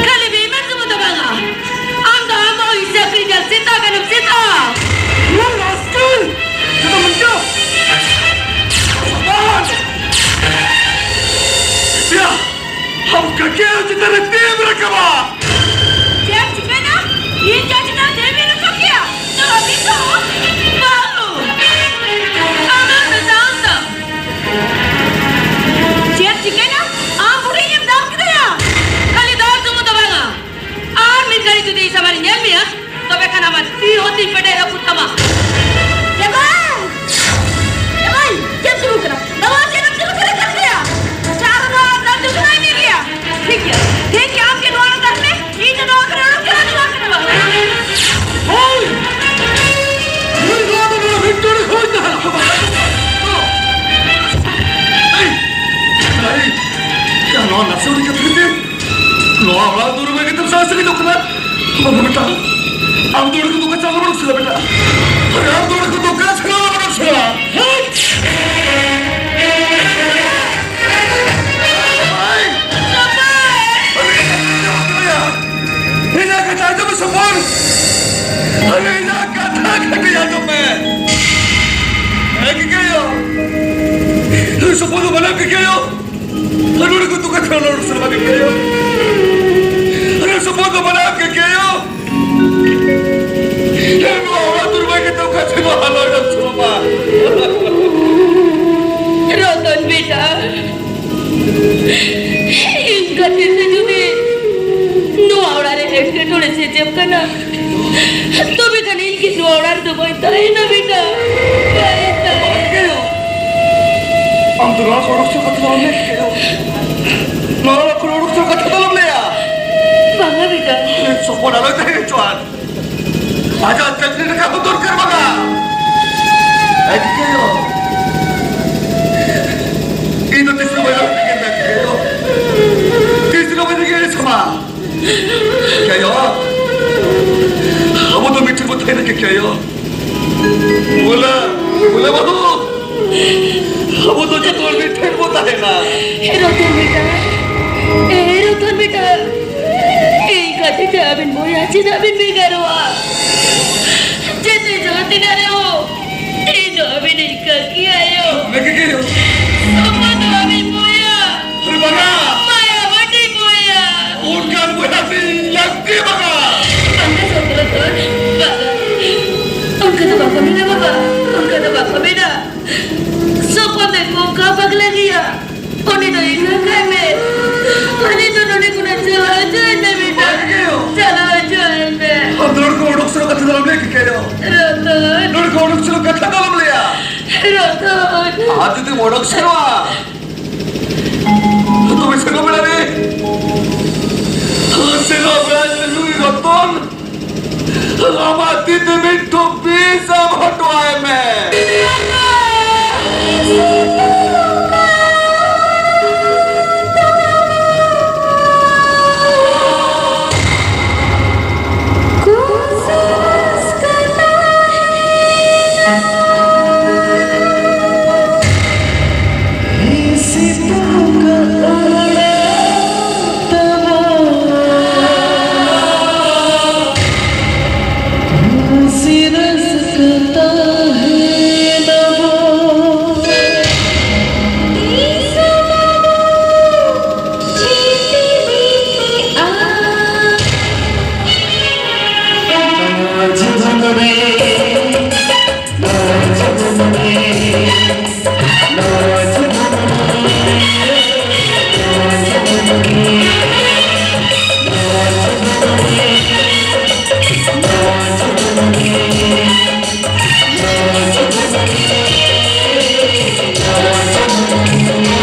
ᱠᱷᱟᱹᱞᱤ ᱵᱮᱢᱟᱱ ᱥᱩᱢᱩᱝ ᱫᱚ ᱵᱟᱝᱟ, ᱟᱢ ᱫᱚ ᱟᱢ ᱵᱟᱹᱦᱩ ᱦᱤᱥᱟᱹᱵ ᱠᱤᱨᱤᱧ ᱥᱮᱛᱟ ᱠᱟᱱᱟᱢ, ᱥᱮᱛᱟ! ᱱᱚᱣᱟ ᱨᱟᱥᱠᱮᱞ! ᱪᱮᱫ ᱮᱢ ᱢᱮᱱ ᱠᱮᱫᱟ? ᱵᱟᱝ! ᱭᱟ! ᱟᱢ ᱠᱟᱹᱠᱤᱭᱟᱹ ᱪᱮᱛᱟᱱ ᱨᱮ ᱛᱤᱢ ᱨᱟᱠᱟᱵᱟ! ᱪᱮᱫ ᱪᱤᱠᱟᱹᱭᱮᱱᱟ? ᱤᱧ ᱪᱮᱫ ᱪᱮᱛᱟᱱ ᱨᱮ ᱛᱤᱢ ᱨᱟᱠᱟᱵ ᱠᱮᱭᱟ? ᱱᱚᱣᱟ ᱫᱤᱥᱚᱢ! ᱵᱟᱹᱦᱩ! ᱟᱢ ᱫᱚ ᱥᱟᱶᱛᱟ! ᱪᱮᱫ ᱪᱤᱠᱟᱹᱭᱮᱱᱟ? ᱟᱢ ᱵᱩᱰᱷᱤ ᱤᱧᱮᱢ ᱫᱟᱞ ᱠᱮᱫᱮᱭᱟ? ᱠᱷᱟᱹᱞᱤ ᱫᱟᱞ ᱥᱩᱢᱩᱝ ᱫᱚ ᱵᱟᱝᱟ, ᱟᱨ ᱢᱤᱫ ᱜᱷᱟᱹᱲᱤ ᱡᱩᱫᱤ ᱤᱧ ᱥᱟᱢᱟᱝ ᱨᱮ ᱧᱮᱞ ᱢᱮᱭᱟ, ᱛᱚᱵᱮ ᱠᱷᱟᱱ ᱟᱢᱟᱜ ᱛᱤ ᱦᱚᱸ ᱛᱤᱧ ᱯᱮᱴᱮᱡ ᱨᱟᱹᱯᱩᱫ ᱛᱟᱢᱟ᱾ ᱮ ᱵᱷᱟᱭ! ᱮ ᱵᱷᱟᱭ! ᱪᱮᱫ ᱪᱤᱠᱟᱹᱜ ᱠᱟᱱᱟ? ᱵᱟᱵᱟ, ᱪᱮᱫ ᱮᱢ ᱪᱤᱠᱟᱹ ᱠᱮᱫᱟ? ᱪᱮᱫ ᱮᱢ ᱪᱤᱠᱟᱹᱭᱟ? ᱪᱟᱨ ᱱᱚᱣᱟ ᱫᱟᱞ ᱫᱚ ᱥᱟᱱᱟᱭ ᱢᱮ ᱜᱮᱭᱟ᱾ ᱴᱷᱤᱠ ᱜᱮᱭᱟ, ᱴᱷᱤᱠ ᱜᱮᱭᱟ, ᱟᱢ ᱜᱮ ᱱᱚᱣᱟ ᱨᱮ ᱫᱟᱞ ᱢᱮ, ᱤᱧ ᱫᱚ ᱱᱚᱣᱟ ᱠᱚᱨᱮ ᱚᱰᱚᱠ ᱪᱟᱞᱟᱜ ᱫᱚ ᱵᱟᱝ ᱠᱟᱱᱟ ᱵᱟᱝ᱾ ᱦᱳᱭ! ᱱᱩᱭ ᱱᱚᱣᱟ ᱫᱚ ᱱᱚᱣᱟ ᱵᱷᱤᱠᱴᱳᱨᱤ ᱠᱷᱚᱱ ᱡᱟᱦᱟᱸ ᱮᱭ! ᱮᱭ! ᱭᱟ, ᱱᱚᱣᱟ ᱱᱟᱥᱮ ᱦᱩᱰᱤᱧ ᱠᱟᱛᱷᱟ ᱛᱮ ᱱᱚᱣᱟ ᱚᱲᱟᱜ ᱫᱩᱣᱟᱹᱨ ᱵᱟᱹᱜᱤ ᱠᱟᱛᱮᱢ ᱥᱟᱦᱟ ᱥᱟᱺᱜᱤᱧᱚᱜ ᱠᱟᱱᱟ? ᱵᱟᱹᱵᱩ ᱵᱮᱴᱟ, ᱟᱢ ᱫᱚ ᱚᱸᱰᱮ ᱠᱷᱚᱱ ᱫᱚ ᱚᱠᱟ ᱪᱟᱞᱟᱣ ᱵᱟᱹᱱᱩᱢ ᱥᱮᱬᱟ ᱵᱮᱴᱟ? ᱟᱨ ᱟᱢ ᱫᱚ ᱚᱸᱰᱮ ᱠᱷᱚᱱ ᱫᱚ ᱚᱠᱟ ᱪᱟᱞᱟᱣ ᱵᱟᱹᱱᱩᱢ ᱥᱮᱬᱟ? ᱦᱮᱸ? ᱵᱟᱭ! ᱤᱧᱟᱹᱜ ᱠᱟᱛᱷᱟ ᱟᱸᱡᱚᱢ ᱢᱮ ᱥᱚᱯᱚᱱ! ᱟᱨᱮ ᱤᱧᱟᱹᱜ ᱠᱟᱛᱷᱟ ᱠᱟᱹᱴᱤᱡ ᱟᱸᱡᱚᱢ ᱢᱮ! ᱦᱮᱸ ᱜᱤᱫᱽᱨᱟᱹ! ᱠᱮᱭᱚ, ᱟᱹᱞᱩ ᱨᱮ ᱜᱩᱛᱩ ᱠᱟᱛᱮ ᱟᱞᱚ ᱨᱩᱥᱟᱹ ᱵᱟᱝ ᱠᱮᱭᱚ᱾ ᱟᱨᱮ ᱥᱚᱯᱚᱫ ᱫᱚ ᱵᱟᱱᱟ ᱠᱮ ᱠᱮᱭᱚ᱾ ᱱᱚᱣᱟ ᱚᱲᱟᱜ ᱫᱩᱣᱟᱹᱨ ᱵᱟᱭ ᱠᱟᱛᱮ ᱚᱠᱟ ᱥᱮᱫ ᱦᱚᱸ ᱟᱞᱚ ᱨᱩᱥᱟᱹ ᱵᱟ᱾ ᱨᱚᱛᱚᱱ ᱵᱮᱴᱟ, ᱤᱧ ᱠᱷᱟᱹᱛᱤᱨ ᱛᱮ ᱡᱩᱫᱤ ᱱᱚᱣᱟ ᱚᱲᱟᱜ ᱨᱮ ᱮᱴᱠᱮᱴᱚᱬᱮ ᱥᱤᱨᱡᱟᱹᱜ ᱠᱟᱱᱟ, ᱛᱚᱵᱮ ᱠᱷᱟᱱ ᱤᱧ ᱠᱤ ᱱᱚᱣᱟ ᱚᱲᱟᱜ ᱨᱮᱫᱚ ᱵᱟᱹᱧ ᱛᱟᱦᱮᱱᱟ ᱵᱮᱴᱟ, ᱵᱟᱹᱧ ᱛᱟᱦᱮᱱᱟ᱾ ᱟᱢ ᱫᱚ ᱱᱚᱣᱟ ᱠᱚ ᱚᱰᱚᱠ ᱦᱚᱪᱚ ᱠᱟᱛᱷᱟ ᱫᱚ ᱟᱞᱚᱢ ᱞᱟᱹᱭᱟ ᱠᱮᱭᱚ᱾ ᱱᱚᱣᱟ ᱚᱲᱟᱜ ᱠᱷᱚᱱ ᱚᱰᱚᱠ ᱦᱚᱪᱚ ᱠᱟᱛᱷᱟ ᱫᱚ ᱟᱞᱚᱢ ᱞᱟᱹᱭᱟ᱾ ᱵᱟᱝᱟ ᱵᱮᱴᱟ᱾ ᱥᱚᱯᱚᱱ ᱟᱞᱚᱭ ᱛᱟᱦᱮᱸ ᱦᱚᱪᱚᱣᱟᱱ᱾ ᱟᱡᱟᱜ ᱪᱟᱹᱠᱨᱤ ᱞᱮᱠᱟ ᱦᱚᱸ ᱫᱚᱨᱠᱟᱨ ᱵᱟᱝᱟ᱾ ᱟᱡ ᱠᱮᱭᱚ᱾ ᱤᱧ ᱫᱚ ᱛᱤᱥ ᱦᱚᱸ ᱵᱟᱹᱧ ᱨᱟᱹᱜᱤ ᱠᱟᱱᱟ ᱠᱮᱭᱚ᱾ ᱛᱤᱥ ᱦᱚᱸ ᱵᱟᱹᱧ ᱨᱟᱹᱜᱤ ᱟᱹᱲᱤᱥ ᱟᱢᱟ᱾ ᱠᱮᱭᱚ᱾ ᱟᱵᱚ ᱫᱚ ᱢᱤᱫ ᱴᱷᱮᱱ ᱵᱚ ᱛᱟᱦᱮᱱᱟ ᱠᱮᱭᱚ᱾ ᱵᱚᱞᱮ, ᱵᱚᱞᱮ ᱵᱟᱹᱵᱩ᱾ ᱟᱵᱚ ᱫᱚ ᱡᱚᱛᱚ ᱦᱚᱲ ᱢᱤᱫ ᱴᱷᱮᱱ ᱵᱚ ᱛᱟᱦᱮᱱᱟ᱾ ᱮ ᱨᱚᱛᱚᱱ ᱵᱮᱴᱟ, ᱮ ᱨᱚᱛᱚᱱ ᱵᱮᱴᱟ, ᱤᱧ ᱠᱷᱟᱹᱛᱤᱨ ᱛᱮ ᱟᱹᱵᱤᱱ ᱵᱚᱭᱦᱟ ᱪᱮᱫᱟᱜ ᱵᱤᱱ ᱵᱷᱮᱜᱟᱨᱚᱜᱼᱟ? ᱡᱮᱛᱮ ᱡᱟᱦᱟᱸ ᱛᱤᱱᱟᱹᱜ ᱨᱮᱦᱚᱸ, ᱤᱧ ᱫᱚ ᱟᱹᱵᱤᱱᱤᱡ ᱠᱟᱹᱠᱤ ᱟᱭᱳ᱾ ᱞᱟᱹᱜᱤᱫ ᱜᱮ᱾ ᱥᱚᱢᱚᱭ ᱫᱚ ᱟᱹᱵᱤᱱ ᱵᱚᱭᱦᱟ᱾ ᱟᱨᱮ ᱵᱟᱝᱟ᱾ ᱢᱟᱭᱟ ᱵᱟᱹᱴᱤ ᱵᱚᱭᱦᱟ᱾ ᱚᱱᱠᱟᱱ ᱵᱚᱭᱦᱟ ᱥᱮ ᱞᱟᱹᱠᱛᱤ ᱵᱟᱝᱟ᱾ ᱵᱟᱝᱟ ᱥᱚᱛᱨᱚᱛᱚᱱ, ᱵᱟᱝᱟ᱾ ᱚᱱᱠᱟ ᱫᱚ ᱵᱟᱠᱚ ᱢᱮᱱᱟ ᱵᱟᱵᱟ, ᱚᱱᱠᱟ ᱫᱚ ᱵᱟᱠᱚ ᱢᱮᱱᱟ᱾ ᱥᱚᱯᱚᱱ ᱫᱚ ᱠᱚᱝᱠᱟ ᱯᱟᱜᱽᱞᱟ ᱜᱮᱭᱟ᱾ ᱩᱱᱤ ᱫᱚ ᱤᱠᱟᱹ ᱠᱟᱭ ᱢᱮ᱾ ᱩᱱᱤ ᱫᱚ ᱱᱚᱰᱮ ᱠᱷᱚᱱᱟᱜ ᱪᱟᱞᱟᱣ ᱦᱚᱪᱚᱭ ᱢᱮ ᱵᱮᱴᱟ᱾ ᱵᱟᱝᱟ᱾ ᱪᱟᱞᱟᱣ ᱦᱚᱪᱚᱭ ᱢᱮ᱾ ᱟᱢ ᱫᱚ ᱱᱚᱰᱮ ᱠᱷᱚᱱ ᱚᱰᱚᱠ ᱥᱮᱱᱚᱜ ᱠᱟᱛᱷᱟ ᱫᱚ ᱟᱞᱚᱢ ᱞᱟᱹᱭᱟ ᱠᱮᱭᱚ᱾ ᱨᱚᱛᱚᱱ᱾ ᱱᱚᱰᱮ ᱠᱷᱚᱱ ᱚᱰᱚᱠ ᱥᱮᱱᱚᱜ ᱠᱟᱛᱷᱟ ᱫᱚ ᱟᱞᱚᱢ ᱞᱟᱹᱭᱟ᱾ ᱨᱚᱛᱚᱱ᱾ ᱟᱨ ᱡᱩᱫᱤᱢ ᱚᱰᱚᱠ ᱥᱮᱱᱚᱜᱼᱟ,